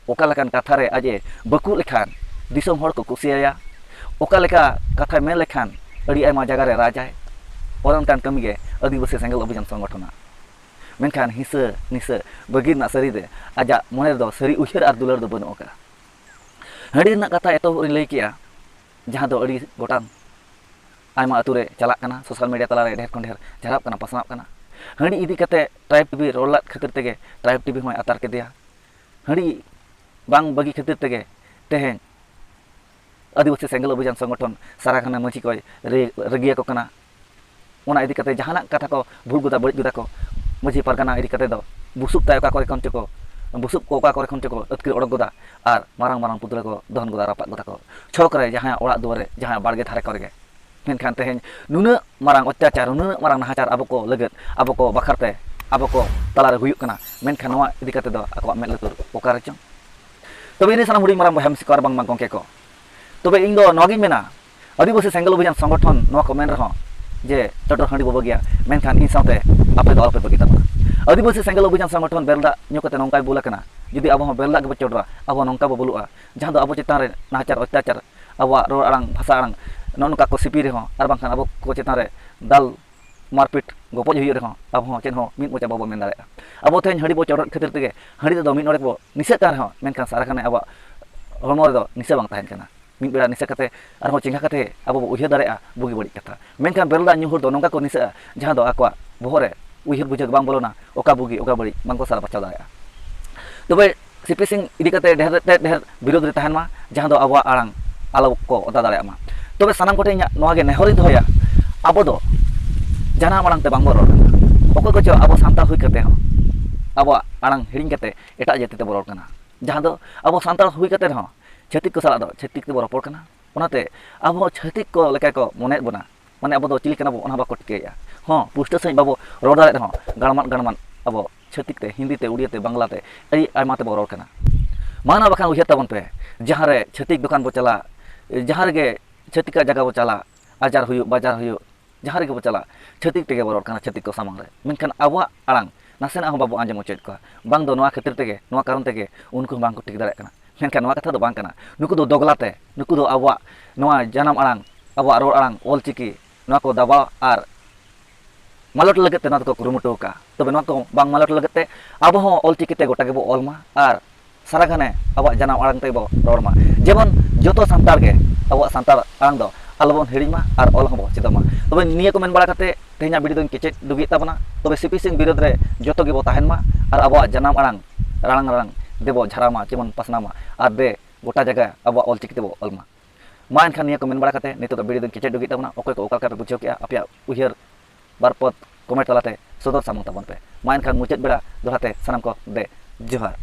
ᱚᱠᱟ ᱞᱮᱠᱟᱱ ᱠᱟᱛᱷᱟ ᱨᱮ ᱟᱡ ᱮ ᱵᱟᱹᱠᱩᱜ ᱞᱮᱠᱷᱟᱱ ᱫᱤᱥᱚᱢ ᱦᱚᱲ ᱠᱚ ᱠᱩᱥᱤᱭᱟᱭᱟ, ᱚᱠᱟ ᱞᱮᱠᱟ ᱠᱟᱛᱷᱟᱭ ᱢᱮᱱ ᱞᱮᱠᱷᱟᱱ ᱟᱹᱰᱤ ᱟᱭᱢᱟ ᱡᱟᱭᱜᱟ ᱨᱮ ᱨᱟᱡᱟᱭ᱾ ᱚᱱᱮ ᱚᱱᱠᱟᱱ ᱠᱟᱹᱢᱤ ᱜᱮ ᱟᱹᱫᱤᱵᱟᱹᱥᱤ ᱥᱮᱸᱜᱮᱞ ᱚᱵᱷᱤᱡᱟᱱ ᱥᱚᱝᱜᱚᱴᱷᱚᱱᱟᱜ᱾ ᱢᱮᱱᱠᱷᱟᱱ ᱦᱤᱸᱥᱟᱹ ᱱᱤᱥᱟᱹ ᱵᱟᱹᱜᱤ ᱨᱮᱱᱟᱜ ᱥᱟᱹᱨᱤ ᱨᱮ ᱟᱡᱟᱜ ᱢᱚᱱᱮ ᱨᱮᱫᱚ ᱥᱟᱹᱨᱤ ᱩᱭᱦᱟᱹᱨ ᱟᱨ ᱫᱩᱞᱟᱹᱲ ᱫᱚ ᱵᱟᱹᱱᱩᱜ ᱟᱠᱟᱫᱼᱟ᱾ ᱦᱟᱺᱰᱤ ᱨᱮᱱᱟᱜ ᱠᱟᱛᱷᱟ ᱮᱛᱚᱦᱚᱵ ᱨᱮᱧ ᱞᱟᱹᱭ ᱠᱮᱜᱼᱟ, ᱡᱟᱦᱟᱸ ᱫᱚ ᱟᱹᱰᱤ ᱜᱚᱴᱟᱝ ᱟᱭᱢᱟ ᱟᱹᱛᱩ ᱨᱮ ᱪᱟᱞᱟᱜ ᱠᱟᱱᱟ, ᱥᱳᱥᱟᱞ ᱢᱤᱰᱤᱭᱟ ᱛᱟᱞᱟᱨᱮ ᱰᱷᱮᱨ ᱠᱷᱚᱱ ᱰᱷᱮᱨ ᱡᱷᱟᱨᱟᱜ ᱠᱟᱱᱟ, ᱯᱟᱥᱱᱟᱜ ᱠᱟᱱᱟ᱾ ᱦᱟᱺᱰᱤ ᱤᱫᱤ ᱠᱟᱛᱮ ᱴᱨᱟᱭᱤᱵᱽ ᱴᱤᱵᱷᱤ ᱨᱚᱲ ᱞᱮᱫ ᱠᱷᱟᱹᱛᱤᱨ ᱛᱮᱜᱮ ᱴᱨᱟᱭᱤᱵᱽ ᱴᱤᱵᱷᱤ ᱦᱚᱸᱭ ᱟᱛᱟᱨ ᱠᱮᱫᱮᱭᱟ᱾ ᱦᱟᱺᱰᱤ ᱵᱟᱝ ᱵᱟᱹᱜᱤ ᱠᱷᱟᱹᱛᱤᱨ ᱛᱮᱜᱮ ᱛᱮᱦᱮᱧ ᱟᱹᱫᱤᱵᱟᱹᱥᱤ ᱥᱮᱸᱜᱮᱞ ᱚᱵᱷᱤᱡᱟᱱ ᱥᱚᱝᱜᱚᱴᱷᱚᱱ ᱥᱟᱨᱟᱜᱷᱟᱱᱮ ᱢᱟᱹᱡᱷᱤ ᱠᱚᱭ ᱨᱟᱹ-, ᱨᱟᱹᱜᱤᱭᱟᱠᱚ ᱠᱟᱱᱟ᱾ ᱚᱱᱟ ᱤᱫᱤ ᱠᱟᱛᱮ ᱡᱟᱦᱟᱱᱟᱜ ᱠᱟᱛᱷᱟ ᱠᱚ ᱵᱷᱩᱞ ᱜᱚᱫᱟ, ᱵᱟᱹᱲᱤᱡ ᱜᱚᱫᱟ ᱠᱚ, ᱢᱟᱹᱡᱷᱤ ᱯᱟᱨᱜᱟᱱᱟ ᱤᱫᱤ ᱠᱟᱛᱮ ᱫᱚ ᱵᱩᱥᱩᱵ ᱛᱟᱭ ᱚᱠᱟ ᱠᱚᱨᱮ ᱠᱷᱚᱱ ᱪᱚᱠᱚ, ᱵᱩᱥᱩᱵ ᱠᱚ ᱚᱠᱟ ᱠᱚᱨᱮ ᱠᱷᱚᱱ ᱪᱚᱠᱚ ᱟᱹᱛᱠᱤᱨ ᱚᱰᱚᱠ ᱜᱚᱫᱟ ᱟᱨ ᱢᱟᱨᱟᱝ ᱢᱟᱨᱟᱝ ᱯᱩᱛᱲᱟᱹ ᱠᱚ ᱫᱚᱦᱚᱱ ᱜᱚᱫᱟ, ᱨᱟᱯᱟᱜ ᱜᱚᱫᱟ ᱠᱚ᱾ ᱪᱷᱚᱠ ᱨᱮ ᱡᱟᱦᱟᱸᱭᱟᱜ ᱚᱲᱟᱜ ᱫᱩᱣᱟᱹᱨ ᱨᱮ, ᱡᱟᱦᱟᱸᱭᱟᱜ ᱵᱟᱲᱜᱮ ᱫᱷᱟᱨᱮ ᱠᱚᱨᱮ ᱜᱮ᱾ ᱢᱮᱱᱠᱷᱟᱱ ᱛᱮᱦᱮᱧ ᱱᱩᱱᱟᱹᱜ ᱢᱟᱨᱟᱝ ᱚᱛᱛᱟᱪᱟᱨ, ᱱᱩᱱᱟᱹᱜ ᱢᱟᱨᱟᱝ ᱱᱟᱦᱟᱪᱟᱨ ᱟᱵᱚ ᱠᱚ ᱞᱟᱹᱜᱤᱫ, ᱟᱵᱚ ᱠᱚ ᱵᱟᱠᱷᱨᱟ ᱛᱮ, ᱟᱵᱚ ᱠᱚ ᱛᱟᱞᱟᱨᱮ ᱦᱩᱭᱩᱜ ᱠᱟᱱᱟ, ᱢᱮᱱᱠᱷᱟᱱ ᱱᱚᱣᱟ ᱤᱫᱤ ᱠᱟᱛᱮ ᱫᱚ ᱟᱠᱚᱣᱟᱜ ᱢᱮᱫ ᱞᱩᱛᱩᱨ ᱚᱠᱟ ᱨᱮᱪᱚᱝ? ᱛᱚᱵᱮ ᱤᱧ ᱥᱟᱱᱟᱢ ᱦᱩᱰᱤᱧ ᱢᱟᱨᱟᱝ ᱵᱚᱭᱦᱟ ᱢᱤᱥᱤ ᱠᱚ ᱟᱨ ᱵᱟᱝᱢᱟ ᱜᱚᱢᱠᱮ ᱠᱚ, ᱛᱚᱵᱮ ᱤᱧ ᱫᱚ ᱱᱚᱣᱟ ᱜᱤᱧ ᱢᱮᱱᱟ, ᱟᱹᱫᱤᱵᱟᱹᱥᱤ ᱥᱮᱸᱜᱮᱞ ᱚᱵᱷᱤᱡᱟᱱ ᱥᱚᱝᱜᱚᱴᱷᱚᱱ ᱱᱚᱣᱟ ᱠᱚ ᱢᱮᱱ ᱨᱮᱦᱚᱸ ᱡᱮ ᱪᱚᱰᱚᱨ ᱦᱟᱺᱰᱤ ᱵᱚ ᱵᱟᱹᱜᱤᱭᱟ, ᱢᱮᱱᱠᱷᱟᱱ ᱤᱧ ᱥᱟᱶᱛᱮ ᱟᱯᱮ ᱫᱚ ᱟᱞᱚᱯᱮ ᱵᱟᱹᱜᱤ ᱛᱟᱵᱚᱱᱟ᱾ ᱟᱹᱫᱤᱵᱟᱹᱥᱤ ᱥᱮᱸᱜᱮᱞ ᱚᱵᱷᱤᱡᱟᱱ ᱥᱚᱝᱜᱚᱴᱷᱚᱱ ᱵᱮᱨᱮᱞ ᱫᱟᱜ ᱧᱩ ᱠᱟᱛᱮ ᱱᱚᱝᱠᱟᱭ ᱵᱩᱞ ᱟᱠᱟᱱᱟ᱾ ᱡᱩᱫᱤ ᱟᱵᱚ ᱦᱚᱸ ᱵᱮᱨᱮᱞ ᱫᱟᱜ ᱜᱮᱵᱚ ᱪᱚᱰᱚᱨᱟ, ᱟᱵᱚ ᱱᱚᱝᱠᱟ ᱵᱚ ᱵᱩᱞᱩᱜᱼᱟ, ᱡᱟᱦᱟᱸ ᱫᱚ ᱟᱵᱚ ᱪᱮᱛᱟᱱ ᱨᱮ ᱱᱟᱦᱟᱪᱟᱨ ᱚᱛᱛᱟᱪᱟᱨ, ᱟᱵᱚᱣᱟᱜ ᱨᱚᱲ ᱟᱲᱟᱝ, ᱵᱷᱟᱥᱟ ᱟᱲᱟᱝ ᱱᱚᱜᱼᱚ ᱱᱚᱝᱠᱟ ᱠᱚ ᱥᱤᱯᱤ ᱨᱮᱦᱚᱸ, ᱟᱨ ᱵᱟᱝᱠᱷᱟᱱ ᱟᱵᱚ ᱠᱚ ᱪᱮᱛᱟᱱ ᱨᱮ ᱫᱟᱞ ᱢᱟᱨᱯᱤᱴ ᱜᱚᱯᱚᱡ ᱦᱩᱭᱩᱜ ᱨᱮᱦᱚᱸ, ᱟᱵᱚ ᱦᱚᱸ ᱪᱮᱫ ᱦᱚᱸ ᱢᱤᱫ ᱢᱚᱪᱟ ᱵᱟᱵᱚ ᱢᱮᱱ ᱫᱟᱲᱮᱭᱟᱜᱼᱟ᱾ ᱟᱵᱚ ᱛᱮᱦᱮᱧ ᱦᱟᱺᱰᱤ ᱵᱚ ᱪᱚᱰᱚᱨᱮᱫ ᱠᱷᱟᱹᱛᱤᱨ ᱛᱮᱜᱮ ᱦᱟᱺᱰᱤ ᱛᱮᱫᱚ ᱢᱤᱫ ᱰᱚᱸᱰᱮᱠ ᱵᱚ ᱱᱤᱥᱟᱹᱜ ᱠᱟᱱ ᱨᱮᱦᱚᱸ, ᱢᱮᱱᱠᱷᱟᱱ ᱥᱟᱨᱟ ᱜᱷᱟᱱᱮ ᱟᱵᱚᱣᱟᱜ ᱦᱚᱲᱢᱚ ᱨᱮᱫᱚ ᱱᱤᱥᱟᱹ ᱵᱟᱝ ᱛᱟᱦᱮᱱ ᱠᱟᱱᱟ᱾ ᱢᱤᱫ ᱵᱮᱲᱟ ᱱᱤᱥᱟᱹ ᱠᱟᱛᱮ ᱟᱨᱦᱚᱸ ᱪᱮᱸᱜᱷᱟ ᱠᱟᱛᱮ ᱟᱵᱚ ᱵᱚ ᱩᱭᱦᱟᱹᱨ ᱫᱟᱲᱮᱭᱟᱜᱼᱟ ᱵᱩᱜᱤ ᱵᱟᱹᱲᱤᱡ ᱠᱟᱛᱷᱟ᱾ ᱢᱮᱱᱠᱷᱟᱱ ᱵᱮᱨᱮᱞ ᱫᱟᱜ ᱧᱩ ᱦᱚᱲ ᱫᱚ ᱱᱚᱝᱠᱟ ᱠᱚ ᱱᱤᱥᱟᱹᱜᱼᱟ, ᱡᱟᱦᱟᱸ ᱫᱚ ᱟᱠᱚᱣᱟᱜ ᱵᱚᱦᱚᱜ ᱨᱮ ᱩᱭᱦᱟᱹᱨ ᱵᱩᱡᱷᱟᱹᱣ ᱵᱟᱝ ᱵᱚᱞᱚᱱᱟ, ᱚᱠᱟ ᱵᱩᱜᱤ ᱚᱠᱟ ᱵᱟᱹᱲᱤᱡ ᱵᱟᱝᱠᱚ ᱥᱟᱨ ᱵᱟᱪᱷᱟᱣ ᱫᱟᱲᱮᱭᱟᱜᱼᱟ᱾ ᱛᱚᱵᱮ ᱥᱤᱯᱤ ᱥᱤᱝ ᱤᱫᱤ ᱠᱟᱛᱮ ᱰᱷᱮᱨ ᱛᱮ ᱰᱷᱮᱨ ᱵᱤᱨᱳᱫᱷ ᱨᱮ ᱛᱟᱦᱮᱱ ᱢᱟ, ᱡᱟᱦᱟᱸ ᱫᱚ ᱟᱵᱚᱣᱟᱜ ᱟᱲᱟᱝ ᱟᱞᱚ ᱠᱚ ᱚᱫᱟ ᱫᱟᱲᱮᱭᱟᱜ ᱢᱟ᱾ ᱛᱚᱵᱮ ᱥᱟᱱᱟᱢ ᱠᱚᱴᱷᱮᱱ ᱤᱧᱟᱹᱜ ᱱᱚᱣᱟ ᱜᱮ ᱱᱮᱦᱚᱨᱤᱧ ᱫᱚᱦᱚᱭᱟ, ᱟᱵᱚ ᱫᱚ ᱡᱟᱱᱟᱢ ᱟᱲᱟᱝ ᱛᱮ ᱵᱟᱝᱵᱚ ᱨᱚᱲ ᱠᱟᱱᱟ᱾ ᱚᱠᱚᱭ ᱠᱚᱪᱚ ᱟᱵᱚ ᱥᱟᱱᱛᱟᱲ ᱦᱩᱭ ᱠᱟᱛᱮ ᱦᱚᱸ ᱟᱵᱚᱣᱟᱜ ᱟᱲᱟᱝ ᱦᱤᱲᱤᱧ ᱠᱟᱛᱮ ᱮᱴᱟᱜ ᱡᱟᱹᱛᱤ ᱛᱮᱵᱚ ᱨᱚᱲ ᱠᱟᱱᱟ, ᱡᱟᱦᱟᱸ ᱫᱚ ᱟᱵᱚ ᱥᱟᱱᱛᱟᱲ ᱦᱩᱭ ᱠᱟᱛᱮ ᱨᱮᱦᱚᱸ ᱪᱷᱟᱹᱛᱤᱠ ᱠᱚ ᱥᱟᱞᱟᱜ ᱫᱚ ᱪᱷᱟᱹᱛᱤᱠ ᱛᱮᱵᱚ ᱨᱚᱯᱚᱲ ᱠᱟᱱᱟ᱾ ᱚᱱᱟᱛᱮ ᱟᱵᱚ ᱦᱚᱸ ᱪᱷᱟᱹᱛᱤᱠ ᱠᱚ ᱞᱮᱠᱟ ᱠᱚ ᱢᱚᱱᱮᱭᱮᱫ ᱵᱚᱱᱟ, ᱢᱟᱱᱮ ᱟᱵᱚ ᱫᱚ ᱪᱤᱞᱤ ᱠᱟᱱᱟ ᱵᱚ ᱚᱱᱟ ᱵᱟᱠᱚ ᱴᱷᱤᱠᱟᱹᱭᱮᱫᱼᱟ᱾ ᱦᱚᱸ, ᱯᱩᱥᱴᱟᱹᱣ ᱥᱟᱺᱦᱤᱡ ᱵᱟᱵᱚ ᱨᱚᱲ ᱫᱟᱲᱮᱭᱟᱜ ᱨᱮᱦᱚᱸ ᱜᱟᱲᱢᱟᱱ ᱜᱟᱲᱢᱟᱱ ᱟᱵᱚ ᱪᱷᱟᱹᱛᱤᱠ ᱛᱮ, ᱦᱤᱱᱫᱤ ᱛᱮ, ᱩᱲᱤᱭᱟ ᱛᱮ, ᱵᱟᱝᱞᱟ ᱛᱮ ᱟᱹᱰᱤ ᱟᱭᱢᱟ ᱛᱮᱵᱚ ᱨᱚᱲ ᱠᱟᱱᱟ᱾ ᱢᱟ ᱱᱟ ᱵᱟᱠᱷᱟᱱ ᱩᱭᱦᱟᱹᱨ ᱛᱟᱵᱚᱱ ᱯᱮ, ᱡᱟᱦᱟᱸ ᱨᱮ ᱪᱷᱟᱹᱛᱤᱠ ᱫᱚᱠᱟᱱ ᱵᱚ ᱪᱟᱞᱟᱜ, ᱡᱟᱦᱟᱸ ᱨᱮᱜᱮ ᱪᱷᱟᱹᱛᱤᱠᱟᱜ ᱡᱟᱭᱜᱟ ᱵᱚ ᱪᱟᱞᱟᱜ, ᱟᱡᱟᱨ ᱦᱩᱭᱩᱜ, ᱵᱟᱡᱟᱨ ᱦᱩᱭᱩᱜ, ᱡᱟᱦᱟᱸ ᱨᱮᱜᱮ ᱵᱚ ᱪᱟᱞᱟᱜ, ᱪᱷᱟᱹᱛᱤᱠ ᱛᱮᱜᱮ ᱵᱚ ᱨᱚᱲ ᱠᱟᱱᱟ, ᱪᱷᱟᱹᱛᱤᱠ ᱠᱚ ᱥᱟᱢᱟᱝ ᱨᱮ᱾ ᱢᱮᱱᱠᱷᱟᱱ ᱟᱵᱚᱣᱟᱜ ᱟᱲᱟᱝ ᱱᱟᱥᱮᱱᱟᱜ ᱦᱚᱸ ᱵᱟᱵᱚ ᱟᱸᱡᱚᱢ ᱦᱚᱪᱚᱭᱮᱫ ᱠᱚᱣᱟ᱾ ᱵᱟᱝ ᱫᱚ ᱱᱚᱣᱟ ᱠᱷᱟᱹᱛᱤᱨ ᱛᱮᱜᱮ, ᱱᱚᱣᱟ ᱠᱟᱨᱚᱱ ᱛᱮᱜᱮ ᱩᱱᱠᱩ ᱦᱚᱸ ᱵᱟᱝ ᱠᱚ ᱴᱷᱤᱠ ᱫᱟᱲᱮᱭᱟᱜ ᱠᱟᱱᱟ᱾ ᱢᱮᱱᱠᱷᱟᱱ ᱱᱚᱣᱟ ᱠᱟᱛᱷᱟ ᱫᱚ ᱵᱟᱝ ᱠᱟᱱᱟ᱾ ᱱᱩᱠᱩ ᱫᱚ ᱫᱚᱜᱽᱞᱟ ᱛᱮ, ᱱᱩᱠᱩ ᱫᱚ ᱟᱵᱚᱣᱟᱜ ᱱᱚᱣᱟ ᱡᱟᱱᱟᱢ ᱟᱲᱟᱝ, ᱟᱵᱚᱣᱟᱜ ᱨᱚᱲ ᱟᱲᱟᱝ, ᱚᱞ ᱪᱤᱠᱤ, ᱱᱚᱣᱟ ᱠᱚ ᱫᱟᱵᱟᱣ ᱟᱨ ᱢᱟᱞᱚᱴ ᱞᱟᱹᱜᱤᱫ ᱛᱮ ᱱᱚᱣᱟ ᱫᱚᱠᱚ ᱠᱩᱨᱩᱢᱩᱴᱩ ᱟᱠᱟᱫᱼᱟ᱾ ᱛᱚᱵᱮ ᱱᱚᱣᱟ ᱠᱚ ᱵᱟᱝ ᱢᱟᱞᱚᱴ ᱞᱟᱹᱜᱤᱫ ᱛᱮ ᱟᱵᱚ ᱦᱚᱸ ᱚᱞ ᱪᱤᱠᱤ ᱛᱮ ᱜᱚᱴᱟ ᱜᱮᱵᱚ ᱚᱞ ᱢᱟ ᱟᱨ ᱥᱟᱨᱟ ᱜᱷᱟᱱᱮ ᱟᱵᱚᱣᱟᱜ ᱡᱟᱱᱟᱢ ᱟᱲᱟᱝ ᱛᱮᱵᱚ ᱨᱚᱲ ᱢᱟ᱾ ᱡᱮᱢᱚᱱ ᱡᱚᱛᱚ ᱥᱟᱱᱛᱟᱲ ᱜᱮ ᱟᱵᱚᱣᱟᱜ ᱥᱟᱱᱛᱟᱲ ᱟᱲᱟᱝ ᱫᱚ ᱟᱞᱚᱵᱚᱱ ᱦᱤᱲᱤᱧ ᱢᱟ ᱟᱨ ᱚᱞ ᱦᱚᱸᱵᱚ ᱪᱮᱫᱚᱜ ᱢᱟ᱾ ᱛᱚᱵᱮ ᱱᱤᱭᱟᱹ ᱠᱚ ᱢᱮᱱ ᱵᱟᱲᱟ ᱠᱟᱛᱮ ᱛᱮᱦᱮᱧᱟᱜ ᱵᱷᱤᱰᱤᱭᱳ ᱫᱚᱧ ᱠᱮᱪᱮᱫ ᱰᱩᱜᱤᱭᱮᱫ ᱛᱟᱵᱚᱱᱟ᱾ ᱛᱚᱵᱮ ᱥᱤ ᱯᱤ ᱥᱤᱝ ᱵᱤᱨᱳᱫᱷ ᱨᱮ ᱡᱚᱛᱚ ᱜᱮᱵᱚ ᱛᱟᱦᱮᱱ ᱢᱟ ᱟᱨ ᱟᱵᱚᱣᱟᱜ ᱡᱟᱱᱟᱢ ᱟᱲᱟᱝ ᱨᱟᱲᱟᱝ ᱨᱟᱲᱟᱝ ᱫᱮᱵᱚ ᱡᱷᱟᱨᱟᱣ ᱢᱟ, ᱪᱮᱵᱚᱱ ᱯᱟᱥᱱᱟᱣ ᱢᱟ ᱟᱨ ᱫᱮ ᱜᱚᱴᱟ ᱡᱟᱭᱜᱟ ᱟᱵᱚᱣᱟᱜ ᱚᱞ ᱪᱤᱠᱤ ᱛᱮᱵᱚ ᱚᱞ ᱢᱟ᱾ ᱢᱟ ᱮᱱᱠᱷᱟᱱ ᱱᱤᱭᱟᱹ ᱠᱚ ᱢᱮᱱ ᱵᱟᱲᱟ ᱠᱟᱛᱮ ᱱᱤᱛᱚᱜ ᱫᱚ ᱵᱷᱤᱰᱤᱭᱳ ᱫᱚᱧ ᱠᱮᱪᱮᱫ ᱰᱩᱜᱤᱭᱮᱫ ᱛᱟᱵᱚᱱᱟ᱾ ᱚᱠᱚᱭ ᱠᱚ ᱚᱠᱟ ᱞᱮᱠᱟ ᱯᱮ ᱵᱩᱡᱷᱟᱹᱣ ᱠᱮᱜᱼᱟ, ᱟᱯᱮᱭᱟᱜ ᱩᱭᱦᱟᱹᱨ ᱵᱟᱨ ᱯᱚᱫ ᱠᱚᱢᱮᱱᱴ ᱛᱟᱞᱟᱛᱮ ᱥᱚᱫᱚᱨ ᱥᱟᱢᱟᱝ ᱛᱟᱵᱚᱱ ᱯᱮ᱾ ᱢᱟ ᱮᱱᱠᱷᱟᱱ ᱢᱩᱪᱟᱹᱫ ᱵᱮᱲᱟ ᱫᱚᱦᱲᱟ ᱛᱮ ᱥᱟᱱᱟᱢ ᱠᱚ ᱫᱮ ᱡᱚᱦᱟᱨ᱾